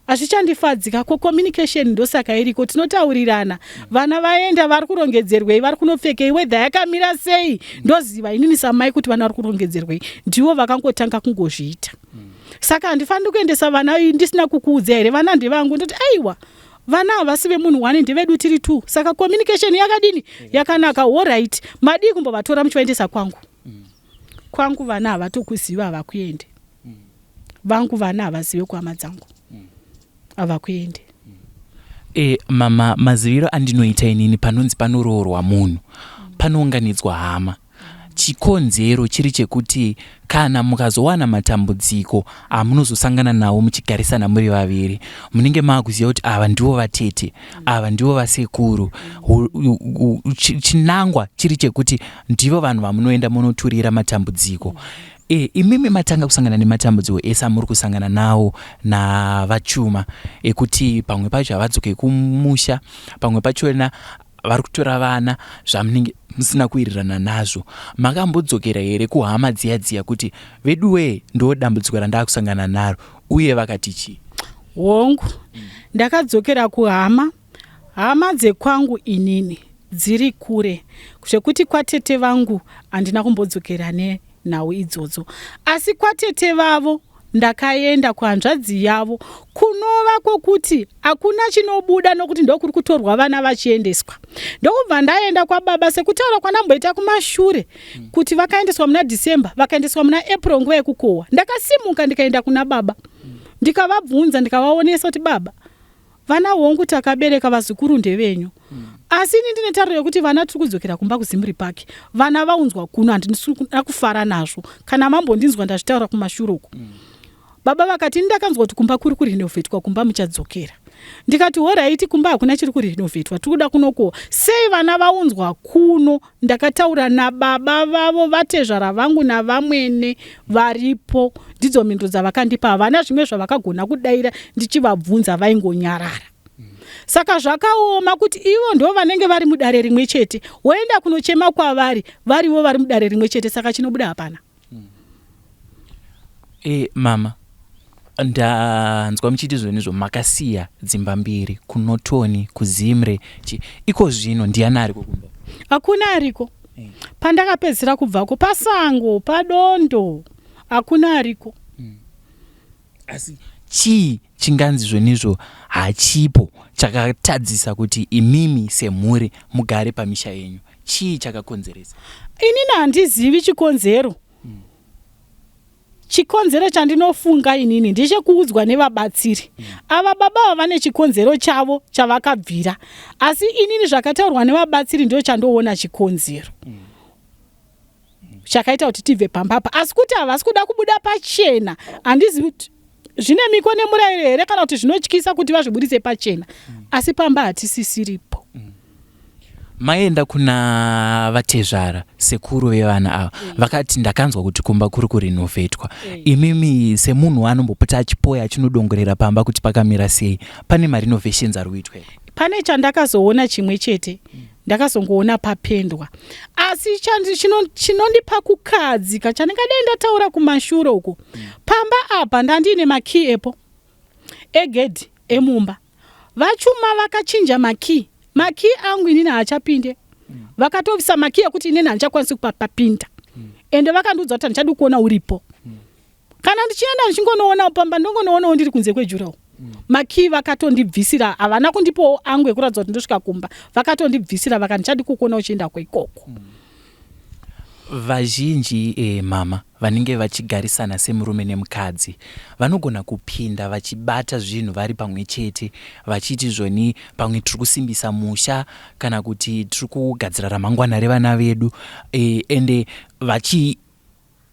hazvichandifadzika ko communication ndosaka iriko tinotaurirana vana vaenda vari kurongedzerwei vari kunopfekei wedha yakamira sei ndoziva inini samai kuti vana vari kurongedzerwei ndivo vakangotanga kungozviita saka handifaniri kuendesa vana ndisina kukuudza here vana ndevangu ndoti aiwa vana havasi vemunhu one ndevedu tiri two saka communication yakadini yakanaka horit madii kumbovatora muchivaendesa kwangu kwangu vana havatokuziva havakuende vangu vana havazive kuhama dzangu havakuende E, mama maziviro andinoita inini panonzi panoroorwa munhu panounganidzwa hama chikonzero chiri chekuti kana mukazowana matambudziko amunozosangana nawo muchigarisana muri vaviri munenge maakuziva kuti ava ndivo vatete ava ndivo vasekuru chinangwa chiri chekuti ndivo vanhu vamunoenda munoturira matambudziko e, imimi matanga kusangana nematambudziko ese amuri kusangana nawo navachuma ekuti pamwe pacho havadzoke kumusha pamwe pachona vari kutora vana zvamunenge musina kuwirirana nazvo makambodzokera here kuhama dziya dziya kuti veduwee ndo dambudziko randakusangana naro uye vakati chii hongu ndakadzokera kuhama hama dzekwangu inini dziri kure zvekuti kwatete vangu handina kumbodzokera nenhau idzodzo asi kwatete vavo ndakaenda kuhanzvadzi yavo kunova kwokuti hakuna chinobuda nokuti ndokuri kutorwa vana vachiendeswa ndokubva ndaenda kwababa sekutaura kwandamboita kumashure kuti vakaendeswa muna December vakaendeswa muna April nguva yekukohwa ndakasimuka ndikaenda kuna baba ndikavabvunza ndikavaonesa kuti baba. Vana hongu takabereka vazukuru ndevenyu. Asi ini ndine tariro yekuti vana tiri kudzokera kumba kuZimri Park. Vana vaunzwa kuno handisi kuda kufara nazvo. Kana mambondinzwa ndazvitaura kumashure uko. Baba vakati ini ndakanzwa kuti kumba kuri kurinovhetwa kumba muchadzokera. Ndikati horaiti kumba hakuna chiri kurinovhetwa tiri kuda kunokohwa. Sei vana vaunzwa kuno ndakataura nababa vavo vatezvara vangu navamwene varipo ndidzo mhinduro dzavakandipa havana zvimwe zvavakagona kudaira ndichivabvunza vaingonyarara. Saka zvakaoma kuti ivo ndo vanenge vari mudare rimwe chete woenda kunochema kwavari varivo vari mudare rimwe chete saka chinobuda hapana. E, mama ndanzwa muchiti zvonizvo makasiya dzimba mbiri kunotoni kuzimre chi iko zvino ndiani ariko kumba hakuna ariko e. Pandakapedzisira kubvako pasango padondo hakuna ariko Asi chii chinganzi zvonizvo hachipo chakatadzisa kuti imimi semhuri mugare pamisha yenyu? Chii chakakonzeresa? Inini handizivi chikonzero. Chikonzero chandinofunga inini ndechekuudzwa nevabatsiri. Ava baba ava vane chikonzero chavo chavakabvira. Asi inini zvakataurwa nevabatsiri ndo chandoona chikonzero. Chakaita kuti tibve pamba apa. Asi kuti havasi kuda kubuda pachena. Handizivi kuti zvine miko nemurayiro here kana kuti zvinotyisa kuti vazvibudise pachena. Asi pamba hatisisiripo. Maenda kuna vatezvara sekuru vevana ava vakati ndakanzwa kuti kumba kuri kurinovhetwa. Imimi semunhu anombopota achipoya achinodongorera pamba kuti pakamira sei, pane marenovations ari kuitwa here? Pane chandakazoona chimwe chete ndakazongoona papendwa asi chinondipa kukadzika chandingadai ndataura kumashure uko pamba apa ndandiine makey epo egedhi emumba VaChuma vakachinja makey. Makey angu inini haachapinde. Vakatobvisa makey ekuti inini handichakwanisi kupapinda. Ende vakandiudza kuti handichadi kuona uripo. Kana ndichienda ndichingonoonawo pamba ndongonoonawo ndiri kunze kwejurawo. Makey vakatondibvisira havana kundipawo angu ekuratidza kuti ndosvika kumba. Vakatondibvisira vakati handichadi kukuona uchienda ikoko. Vazhinji eh, mama vanenge vachigarisana semurume nemukadzi vanogona kupinda vachibata zvinhu vari pamwe chete vachiti zvoni pamwe tiri kusimbisa musha kana kuti tiri kugadzira ramangwana revana vedu eh, ende vachi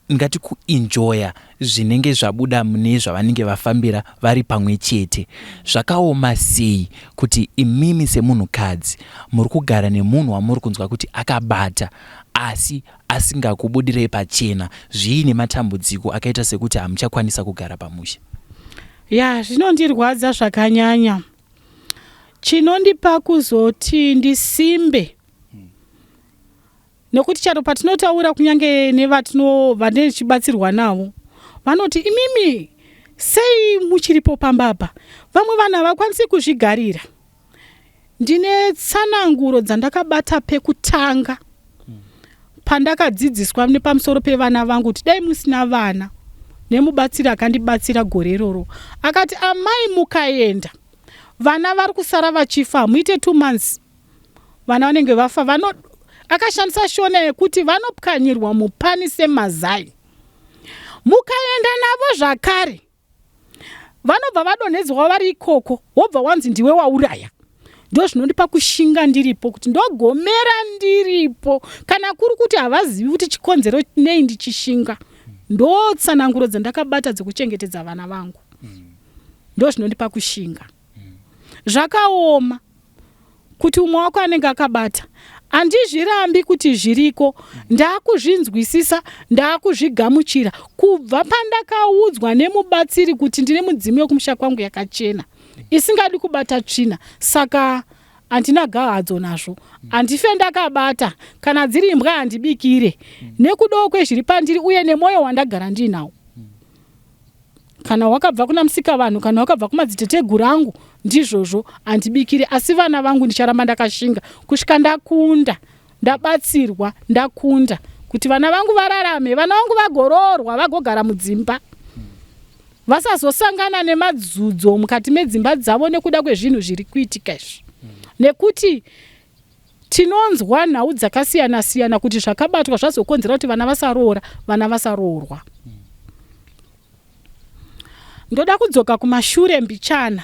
ndingati kuenjoya zvinenge zvabuda mune zvavanenge vafambira vari pamwe chete. Zvakaoma sei kuti imimi semunhukadzi muri kugara nemunhu wamuri kunzwa kuti akabata asi asingakubudirei pachena zviine matambudziko akaita sekuti hamuchakwanisa kugara pamusha? Ya, zvinondirwadza zvakanyanya. Chinondipa kuzoti ndisimbe Nekuti chero patinotaura kunyange nevatino vandichibatsirwa navo vanoti imimi sei muchiripo pamba apa vamwe vanhu havakwanisi kuzvigarira. Ndine tsananguro dzandakabata pekutanga pandakadzidziswa nepamusoro pevana vangu kuti dai musina vana nemubatsiri akandibatsira gore iroro akati amai mukaenda vana vari kusara vachifa hamuite 2 months vana vanenge vafa vano akashandisa shona yekuti vanopwanyirwa mupani semazai mukaenda navo zvakare vanobva vadonhedzwa vari ikoko wobva wanzi ndiwe wauraya ndozvinondipa kushinga ndiripo kuti ndogomera ndiripo kana kuri kuti havazivi kuti chikonzero nei ndichishinga ndotsananguro dzandakabata dzekuchengetedza vana vangu ndozvinondipa kushinga zvakaoma kuti umwe wako anenge akabata handizvirambi kuti zviriko ndakuzvinzwisisa ndakuzvigamuchira kubva pandakaudzwa nemubatsiri kuti ndine mudzimu wekumusha kwangu yakachena isingadi kubata tsvina saka handina gahadzo nazvo handife ndakabata kana dziri imbwa handibikire nekudawo kwezviri pandiri uye nemwoyo wandagara ndiinawo Kana wakabva kuna Musikavanhu kana wakabva kumadziteteguru angu ndizvozvo handibikire asi vana vangu ndicharamba ndakashinga kusvika ndakunda ndabatsirwa ndakunda kuti vana vangu vararame vana vangu vagoroorwa vagogara mudzimba vasazosangana nemadzudzo mukati medzimba dzavo nekuda kwezvinhu zviri kuitika izvi nekuti tinonzwa nhau dzakasiyana siyana kuti zvakabatwa zvazokonzera kuti vana vasaroora vana vasaroorwa ndoda kudzoka kumashure mbichana.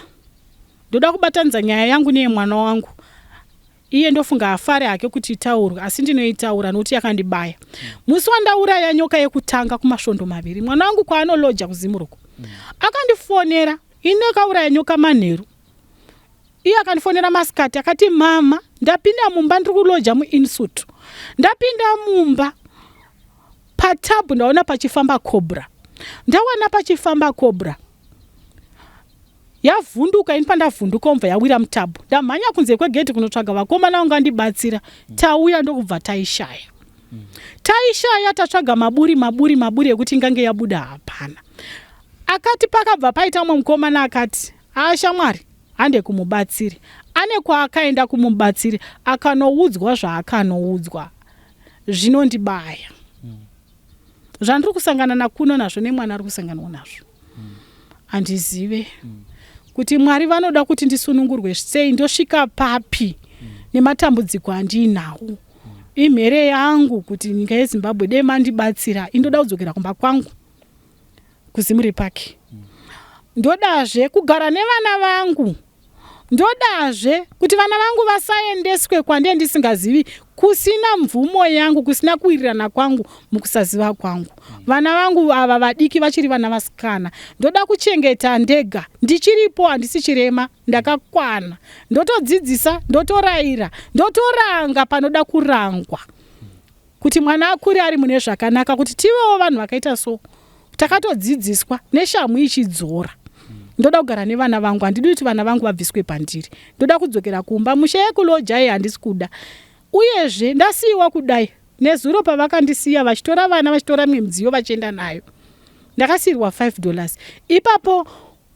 Ndoda kubatanidza nyaya yangu neyemwana wangu. Iye ndofunga afare hake kuti itaurwe asi ndinoitaura nokuti yakandibaya. Musi wandauraya nyoka yekutanga kumasvondo maviri mwana wangu kwaanoloja kuZimuroko akandifonera ini ndakauraya nyoka manheru. Iye akandifonera masikati akati mama ndapinda mumba ndiri kuloja muInsuit. Ndapinda mumba patabhu ndaona pachifamba cobra. Ndawana pachifamba cobra. Yavhunduka ini pandavhunduka omva yawira mutabhu. Ndamhanya kunze kwegedhi kunotsvaga vakomana vangandibatsira. Tauya ndokubva taishaya. Taishaya tatsvaga maburi maburi maburi ekuti ingange yabuda hapana. Akati pakabva paita umwe mukomana akati haa shamwari hande kumubatsiri. Ane kwaakaenda kumubatsiri akanoudzwa zvaakanoudzwa. Zvinondibaya. Zvandiri kusangana nakuno nazvo nemwana ari kusanganawo nazvo. Handizive kuti Mwari vanoda kuti ndisunungurwe sei ndosvika papi nematambudziko andiinawo. Imhere yangu kuti nyika yeZimbabwe dei mandibatsira indoda kudzokera kumba kwangu kuZimre Park. Ndodazve kugara nevana vangu. Ndodazve kuti vana vangu vasaendeswe kwandee ndisingazivi kusina mvumo yangu, kusina kuwirirana kwangu, mukusaziva kwangu. Vana vangu ava vadiki vachiri vana vasikana. Ndoda kuchengeta ndega. Ndichiripo handisi chirema, ndakakwana. Ndotodzidzisa, ndotorayira, ndotoranga panoda kurangwa. Kuti mwana akure ari mune zvakanaka, kuti tivewo vanhu vakaita so. Takatodzidziswa neshamhu ichidzora. Ndoda kugara nevana vangu, handidi kuti vana vangu vabviswe pandiri. Ndoda kudzokera kumba, musha yekuloja iyi handisi kuda. Uyezve ndasiiwa kudai, nezuro pavakandisiya vachitora vana vachitora mimwe midziyo vachienda nayo. Ndakasiirwa 5 dollars. Ipapo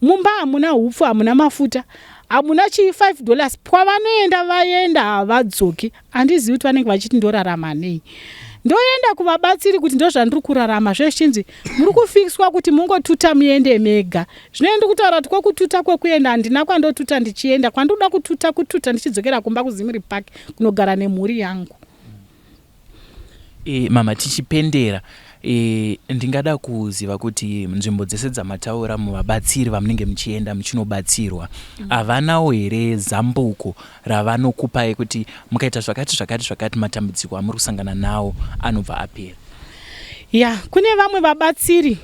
Mumba hamuna hupfu, hamuna mafuta, hamuna chii 5 dollars kwavanoenda vaenda havadzoki. Handizivi kuti vanenge vachiti ndorarama nei. Ndoenda kuvabatsiri kuti ndozvandiri kurarama zvezvichinzi muri kufikiswa kuti mungotuta muende mega. Zvino ndiri kutaura kuti kwokututa kwekuenda handina kwandotuta ndichienda kwandinoda kututa kututa ndichidzokera kumba kuZimri Park kunogara nemhuri yangu. E, mama tichipendera e, ndingada kuziva kuti nzvimbo dzese dzamataura muvabatsiri vamunenge muchienda muchinobatsirwa havanawo mm. here zambuko ravanokupai kuti mukaita zvakati zvakati zvakati matambudziko amuri kusangana nawo anobva apera? Ya, kune vamwe vabatsiri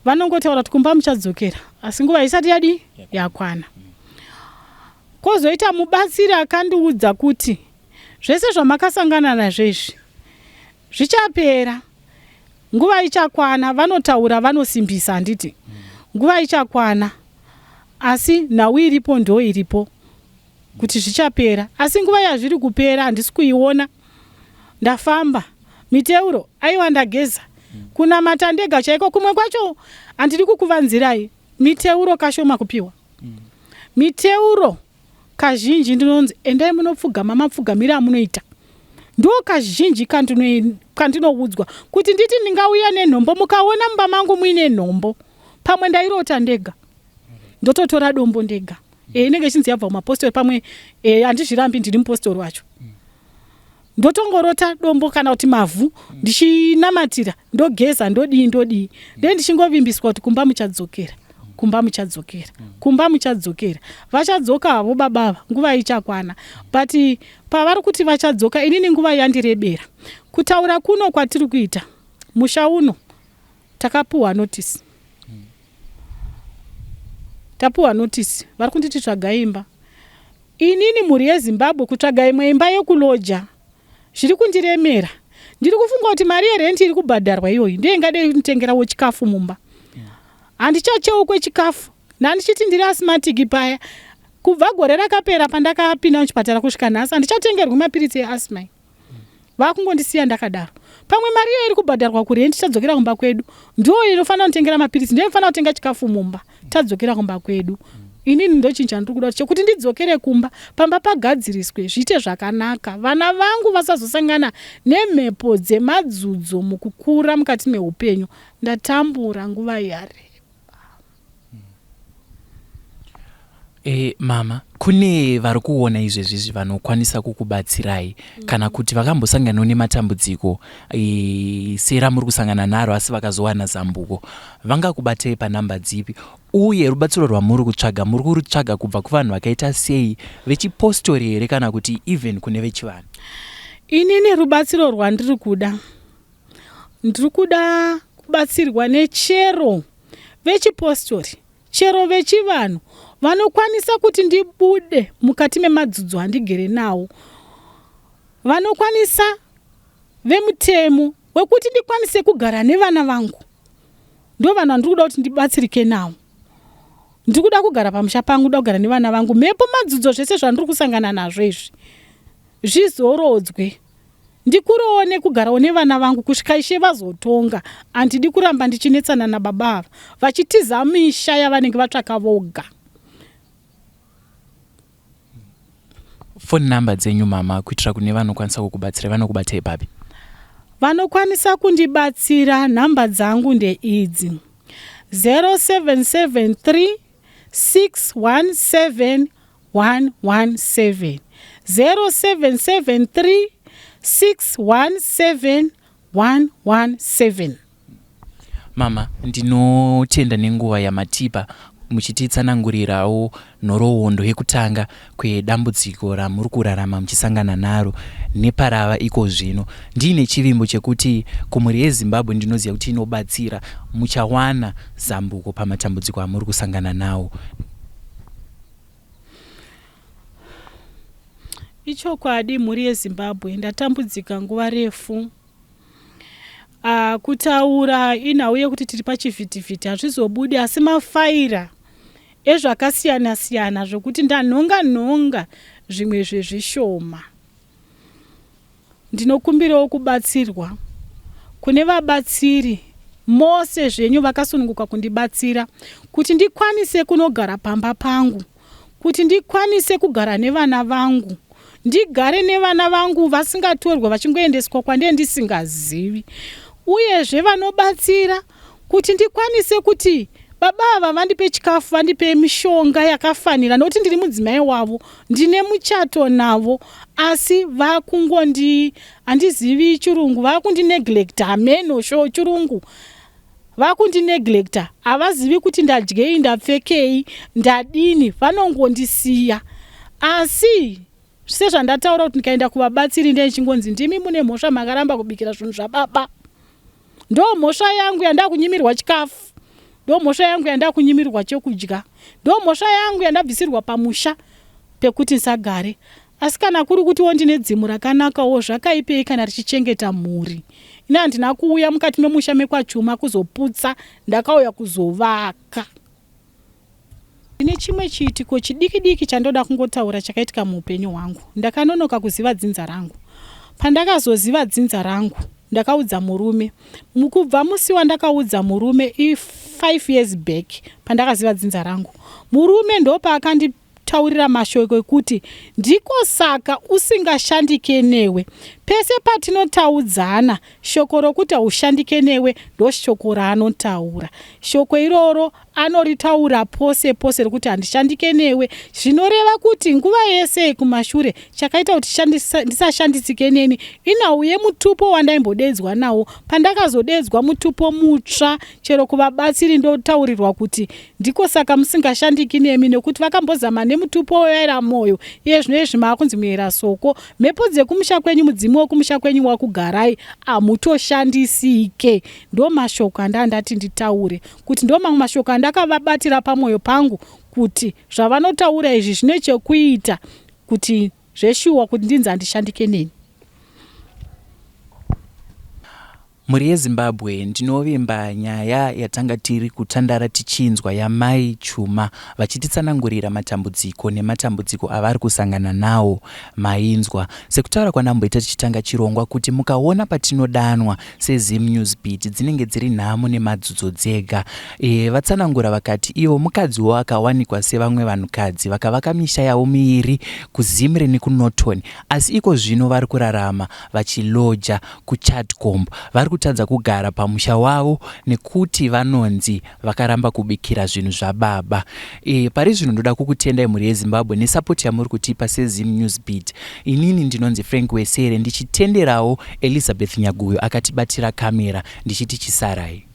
vanongotaura kuti kumba muchadzokera asi nguva isati yadii yakwana. Kozoita mubatsiri akandiudza kuti zvese zvamakasangana nazvo izvi zvichapera, nguva ichakwana. Vanotaura vanosimbisa, handiti nguva ichakwana, asi nhau iripo ndo iripo kuti zvichapera, asi nguva yazviri kupera handisi kuiona. Ndafamba miteuro, aiwa ndageza, kunamata ndega chaiko. Kumwe kwacho handidi kukuvanzirai, miteuro kashoma kupiwa. Miteuro kazhinji ndinonzi endai munopfugama mapfugamiro amunoita ndo kazhinji kandinoudzwa kuti nditi ndingauya nenhombo. Mukaona mumba mangu muine nhombo, pamwe ndairota ndega, ndototora dombo ndega. E, inenge ichinzi yabva kumapostori pamwe. E, handizvirambi ndiri mupostori wacho. Ndotongorota dombo kana kuti mavhu ndichinamatira, ndogeza, ndodii ndodii, then ndichingovimbiswa kuti kumba muchadzokera, kumba muchadzokera, kumba muchadzokera. Vachadzoka havo babava, nguva ichakwana. But pavari kuti vachadzoka, inini nguva yandirebera. Kutaura kuno kwatiri kuita, musha uno takapuhwa notice, tapuhwa notice, vari kunditi tsvaga imba. Inini mhuri yeZimbabwe kutsvaga imwe imba yekuloja zviri kundiremera. Ndiri kufunga kuti mari yerenti iri kubhadharwa iyoyi ndiyo ingadei kunditengerawo chikafu mumba. Handichacheukwe chikafu. Ndandichiti ndiri asthmatic paya. Kubva gore rakapera pandakapinda muchipatara kusvika nhasi handichatengerwi mapiritsi easthma. Vakungondisiya ndakadaro. Pamwe mari iyoyo iri kubhadharwa kurent tadzokera kumba kwedu ndiyo inofanira kunditengera mapiritsi, ndiyo inofanira kutenga chikafu mumba tadzokera kumba kwedu. Inini ndochinhu chandiri kuda chekuti ndidzokere kumba, pamba pagadziriswe zviite zvakanaka, vana vangu vasazosangana nemhepo dzemadzudzo mukukura mukati meupenyu. Ndatambura nguva yareba. E, mama kune vari kuona izvezvi izvi vanokwanisa kukubatsirai mm. kana kuti vakambosanganawo nematambudziko e, seramuri kusangana naro asi vakazowana zambuko vangakubatei panhamba dzipi uye rubatsiro rwamuri kutsvaga muri kurutsvaga kubva kuvanhu vakaita sei vechipostori here kana kuti even kune vechivanhu inini rubatsiro rwandiri kuda ndiri kuda kubatsirwa nechero vechipostori Chero vechivanhu vanokwanisa kuti ndibude mukati memadzudzo andigere nawo. Vanokwanisa vemutemo wekuti ndikwanise kugara nevana vangu. Ndovanhu vandiri kuda kuti ndibatsirike nawo. Ndiri kuda kugara pamusha pangu, ndoda kugara nevana vangu. Mhepo, madzudzo zvese zvandiri kusangana nazvo izvi zvizorodzwe. Ndikurewo nekugarawo nevana vangu kusvika ishe vazotonga. Handidi kuramba ndichinetsana nababa ava vachitiza misha yavanenge vatsvaka voga. Phone number dzenyu mama kuitira kune vanokwanisa kukubatsira vanokubatai papi? Vanokwanisa kundibatsira nhamba dzangu ndeidzi 0773 617 117 0773 617 117. Mama ndinotenda nenguva yamatipa muchititsanangurirawo nhorowondo yekutanga kwedambudziko ramuri kurarama muchisangana naro neparava iko zvino. Ndiine chivimbo chekuti kumhuri yeZimbabwe ndinoziva kuti inobatsira muchawana zambuko pamatambudziko amuri kusangana nawo. Ichokwadi mhuri yeZimbabwe ndatambudzika nguva refu. Ah, kutaura inhau yekuti tiri pachivhitivhiti hazvizobudi asi mafaira ezvakasiyana siyana zvokuti ndanhonga nhonga zvimwe zvezvishoma. Ndinokumbirawo kubatsirwa kune vabatsiri mose zvenyu vakasununguka kundibatsira kuti ndikwanise kunogara pamba pangu, kuti ndikwanise kugara nevana vangu, ndigare nevana vangu vasingatorwe vachingoendeswa kwandee ndisingazivi, uyezve vanobatsira kuti ndikwanise kuti baba ava vandipe chikafu vandipe mishonga yakafanira nokuti ndiri mudzimai wavo ndine muchato navo asi vakungondi handizivi chirungu vakundineglecta hameno sho chirungu vakundineglecta havazivi kuti ndadyei ndapfekei ndadini vanongondisiya asi sezvandataura kuti ndikaenda kuvabatsiri ndechingonzi ndimi mune mhosva makaramba kubikira zvinhu zvababa Ndo mhosva yangu yandakunyimirwa chikafu. Ndo mhosva yangu yandakunyimirwa chekudya. Ndo mhosva yangu yandabvisirwa pamusha pekuti ndisagare. Asi kana kuri kutiwo ndine dzimu rakanakawo zvakaipei kana richichengeta mhuri. Ini handina kuuya mukati memusha mekwaChuma kuzoputsa, ndakauya kuzovaka. Ndine chimwe chiitiko chidiki-diki chandoda kungotaura chakaitika muupenyu hwangu. Ndakanonoka kuziva dzinza rangu. Pandakazoziva dzinza rangu, ndakaudza murume. Kubva musi wandakaudza murume i5 years back pandakaziva dzinza rangu. Murume ndopaakandi taurira mashoko ekuti ndiko saka usingashandike newe. Pese patinotaudzana shoko rokuti haushandike newe ndoshoko raanotaura. Shoko iroro anoritaura pose pose rekuti handishandike newe zvinoreva kuti nguva yese yekumashure chakaita kuti ndisashandisike neni inhau yemutupo wandaimbodedzwa nawo. Pandakazodedzwa mutupo mutsva chero kuvabatsiri ndotaurirwa kuti Ndiko saka musingashandiki nemi nekuti vakambozama nemutupo wevaera moyo iye zvino izvi maakunzi muera soko. Mhepo dzekumusha kwenyu mudzimu wekumusha kwenyu wakugarai hamutoshandisike. Ndomashoko andandati nditaure kuti ndomamwe mashoko andakavabatira pamoyo pangu kuti zvavanotaura izvi zvine chekuita kuti zveshuwa kuti ndinzi handishandike neni. Mhuri yeZimbabwe ndinovimba nyaya yatanga tiri kutandara tichinzwa yamai Chuma vachititsanangurira matambudziko nematambudziko avari kusangana nawo mainzwa. Sekutaura kwandamboita tichitanga chirongwa kuti mukaona patinodanwa seZim News Beat dzinenge dziri nhamo nemadzudzo dzega. E, vatsanangura vakati ivo mukadziwo akawanikwa sevamwe vanhukadzi vakavaka misha yavo miiri kuZimre nekuNorton asi iko zvino vari kurarama vachiloja kuChadcombe. Vari ku. kutadza kugara pamusha wavo nekuti vanonzi vakaramba kubikira zvinhu zvababa. E, pari zvino ndoda kukutendai mhuri yeZimbabwe nesapoti yamuri kutipa seZim News Beat. Inini ndinonzi Frank Wesere ndichitenderawo Elizabeth Nyaguyo akatibatira kamera ndichiti chisarai.